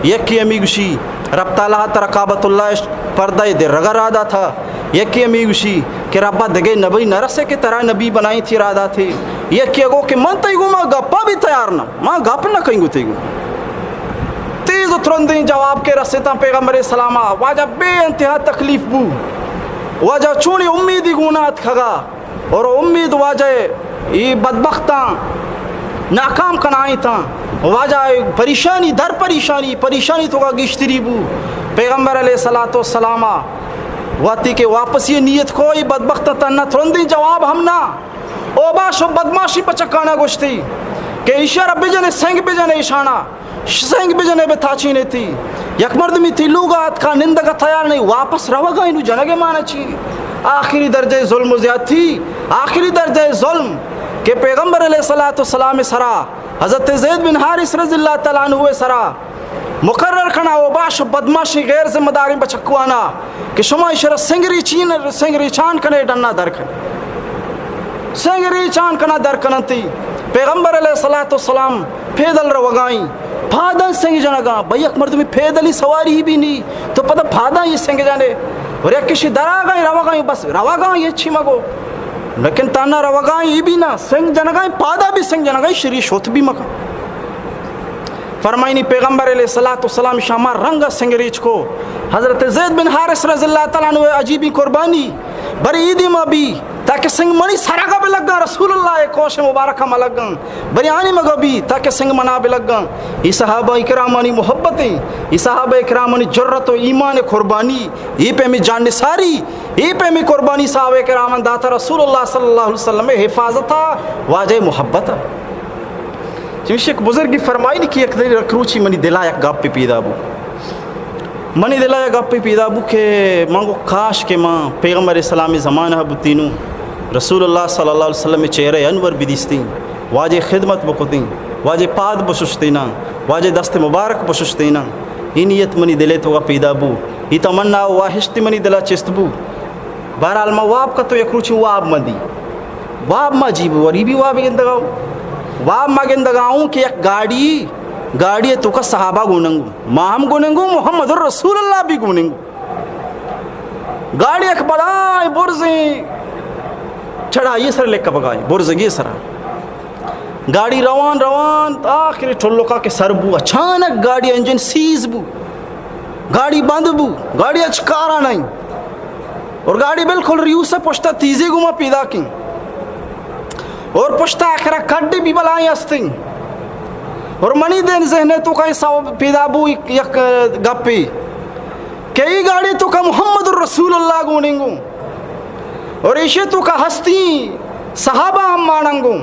یکی ہمی گوشی، رب تعالی ترا کعبۃ اللہ پردہ درگا را داتا۔ یکی ہمی گوشی کہ ربا دگے نبی نرسے کہ ترا نبی بنائیں تھی را داتے۔ یکی گو کہ من تئی گوما گپا بھی تیار نہ، ما گپ نہ کئیں گو تئی گو۔ تیز و ترندیں جواب کے رسیتاں پیغمبر اسلاما، واجہ بے انتہا تکلیف بو، واجہ چونی امیدی گونا اتکگا۔ اور امید واجہ ای بدبختاں ناکام کنائیں تاں، واجہ پریشانی در پریشانی، پریشانی تو کا گشتری بو۔ پیغمبر علیہ الصلوۃ والسلام وقتی کہ واپسی نیت کو، ای بدبخت تنا ترندیں جواب ہم نہ، اوباش و بدماشی پچکانا گوشتی کہ ایشارا بجنے، سنگ بجنے ایشانا۔ سنگ بجنے بہ تاچینیتی۔ یک مردمی تی لوگا اتکا نندگا تیار نہیں، واپس روگا، اینو جنگ مانا چی؟ آخری درجہ ظلم و زیادتی، آخری درجہ ظلم کہ پیغمبر علیہ الصلوۃ والسلام سرا حضرت زید بن حارث رضی اللہ تعالی عنہ سرا مقرر کنا و باش بدماشی غیر ذمہ داریں بچکوانا کہ شما اشرا سنگری چین، سنگری چان کنے ڈنا در کنے۔ سنگ ریچان کنا در کننتی۔ پیغمبر علیہ الصلوۃ والسلام پیدل روگائیں، پاداں سنگ جنگاں۔ بھئی، یک مردمی پیدلی سواری ہی بھی نہیں، تو پتہ پاداں یہ سنگ جانے؟ اور یک کشی دراگائیں روگائیں، بس روگائیں، یہ چی مگو۔ لیکن تانا روگائیں یہ بھی نہ، سنگ جنگائیں، پادا بھی سنگ جنگائیں، شری شوت بھی مکن۔ فرمائنی پیغمبر علیہ الصلوۃ والسلام شما رنگ سنگ ریچ کو۔ حضرت زید بن حارث رضی اللہ تعالی عنہ عجیبی قربانی، بر عیدی ما بی تاکہ سنگ منی سرگا بہ لگاں، رسول اللہ کوش مبارکہ ما لگاں، بری آنی مگا بی تاکہ سنگ منا بہ لگاں۔ ای صحابہ کرامانی محبتیں، ای صحابہ کرامانی جرت و ایمان قربانی، ای پیمی جان نثاری، ای پیمی قربانی صحابہ کرامن داتا رسول اللہ صلی اللہ علیہ وسلم حفاظتا، واجہ محبتا۔ چمیشی یک بزرگی فرمائنی کہ یک دن یک روچی منی دلا یک گپے پیدا بو۔ منی دلا یک گپے پیدا بو کہ من گو کاش کہ من پیغمبر اسلام زمانہ بوتینو، رسول اللہ صلی اللہ علیہ وسلم چہرہ انور بدیستیں، واجہ خدمت بکتیں، واجہ پاد بششتیناں، واجہ دست مبارک بششتیناں۔ ای نیت منی دلے توگا پیدا بو، ای تمنا و واہشتی منی دلا چست بو۔ بہرحال، ما واب کتو، یک روچی واب ما دی۔ واب ما عجیب، وری بھی واب گندگا ہوں۔ واب ما گندگا ہوں کہ یک گاڑی، گاڑی توکا صحابہ گوننگو، ما ہم گوننگو، محمد رسول اللہ بھی گوننگو۔ گاڑی یک بلائیں برزیں چڑھائی سر لکھا بگائیں، برزگی سرا۔ گاڑی روان روان آخری ٹلکا کہ سر بو، اچانک گاڑی انجن سیز بو، گاڑی بند بو، گاڑی اچ کارا نہیں۔ اور گاڑی بالکل ریوس پشتا تیزی گما پیدا کیں۔ اور پشتا آخرا کڈ بھی بلائیں ہستیں۔ اور منی دین ذہن توکا سوال پیدا بو یک، یک گپی کہ ای گاڑی توکا محمد رسول اللہ گوننگو۔ اور ایشی توکا ہستی صحابہ ہم ماننگو۔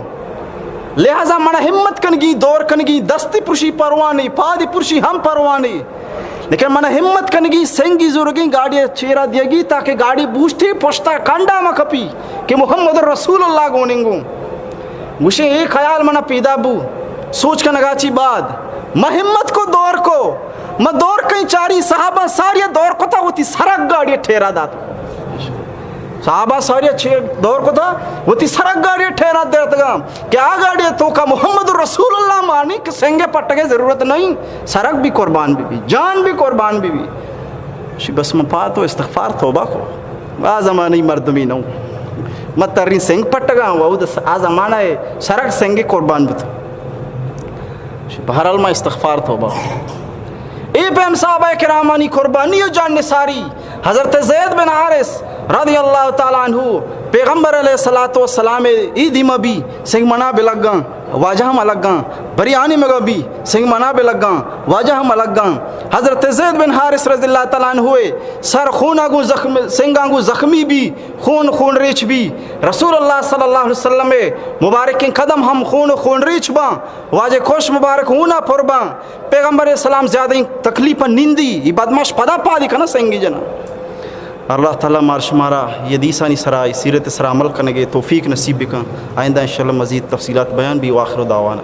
لہذا منا ہمت کنگی، دور کنگی، دستی پرشی پروانی، پادی پرشی ہم پروانی۔ لیکن منا ہمت کنگی، سنگی زورگی، گاڑی چیرا دیگی تاکہ گاڑی بوشتی پشتا کنڈا مکپی کہ محمد رسول اللہ گوننگو۔ گوشے اے خیال منا پیدا بو، سوچ کنگا چی بعد ما ہمت کو، دور کو، ما دور کئی چاری، صحابہ ساری دور کتا، وتی سرک گاڑی ٹھیرا دات۔ صحابہ ساری چیر دور کتا، وتی سرک گاڑی ٹھیرا دیتگا کہ آ گاڑی توکا محمد رسول اللہ مانی کہ سنگ پٹگے ضرورت نہیں، سرک بھی قربان بی بی، جان بھی قربان بی بی۔ شی بس من پاتو استغفار توبہ کو۔ آ زمانہ مردمی نو۔ من ترین سنگ پٹگا و آ زمانہ سرک سنگ قربان بتو۔ بہرحال ما استغفار توبہ۔ اے پیم صحابہ کرامانی قربانی و جان نثاری۔ حضرت زید بن حارث رضی اللہ تعالی عنہ پیغمبر علیہ الصلوۃ والسلام ای دیما بی، سنگ منا بلگاں، واجہ ہم الگاں، بریانی مگا بی، سنگ منا بلگاں، واجہ ہم الگاں۔ حضرت زید بن حارث رضی اللہ تعالی عنہ سر خونا گوں زخم، سنگاں گوں زخمی بی، خون خون ریچ بی۔ رسول اللہ صلی اللہ علیہ وسلم مبارکیں قدم ہم خون خون ریچ باں۔ واجہ کوش مبارک ہونا پر باں۔ پیغمبر اسلام زیادہ تکلیف نندی، ای بدماش پدا پادی کنا سنگی جنا۔ اللہ تعالی مار شمارا یہ حدیثانی سرا، ای سیرت سرا عمل کنگے توفیق نصیب بکن۔ آئندہ انشاءاللہ مزید تفصیلات بیان بی۔ واخر دعوانا۔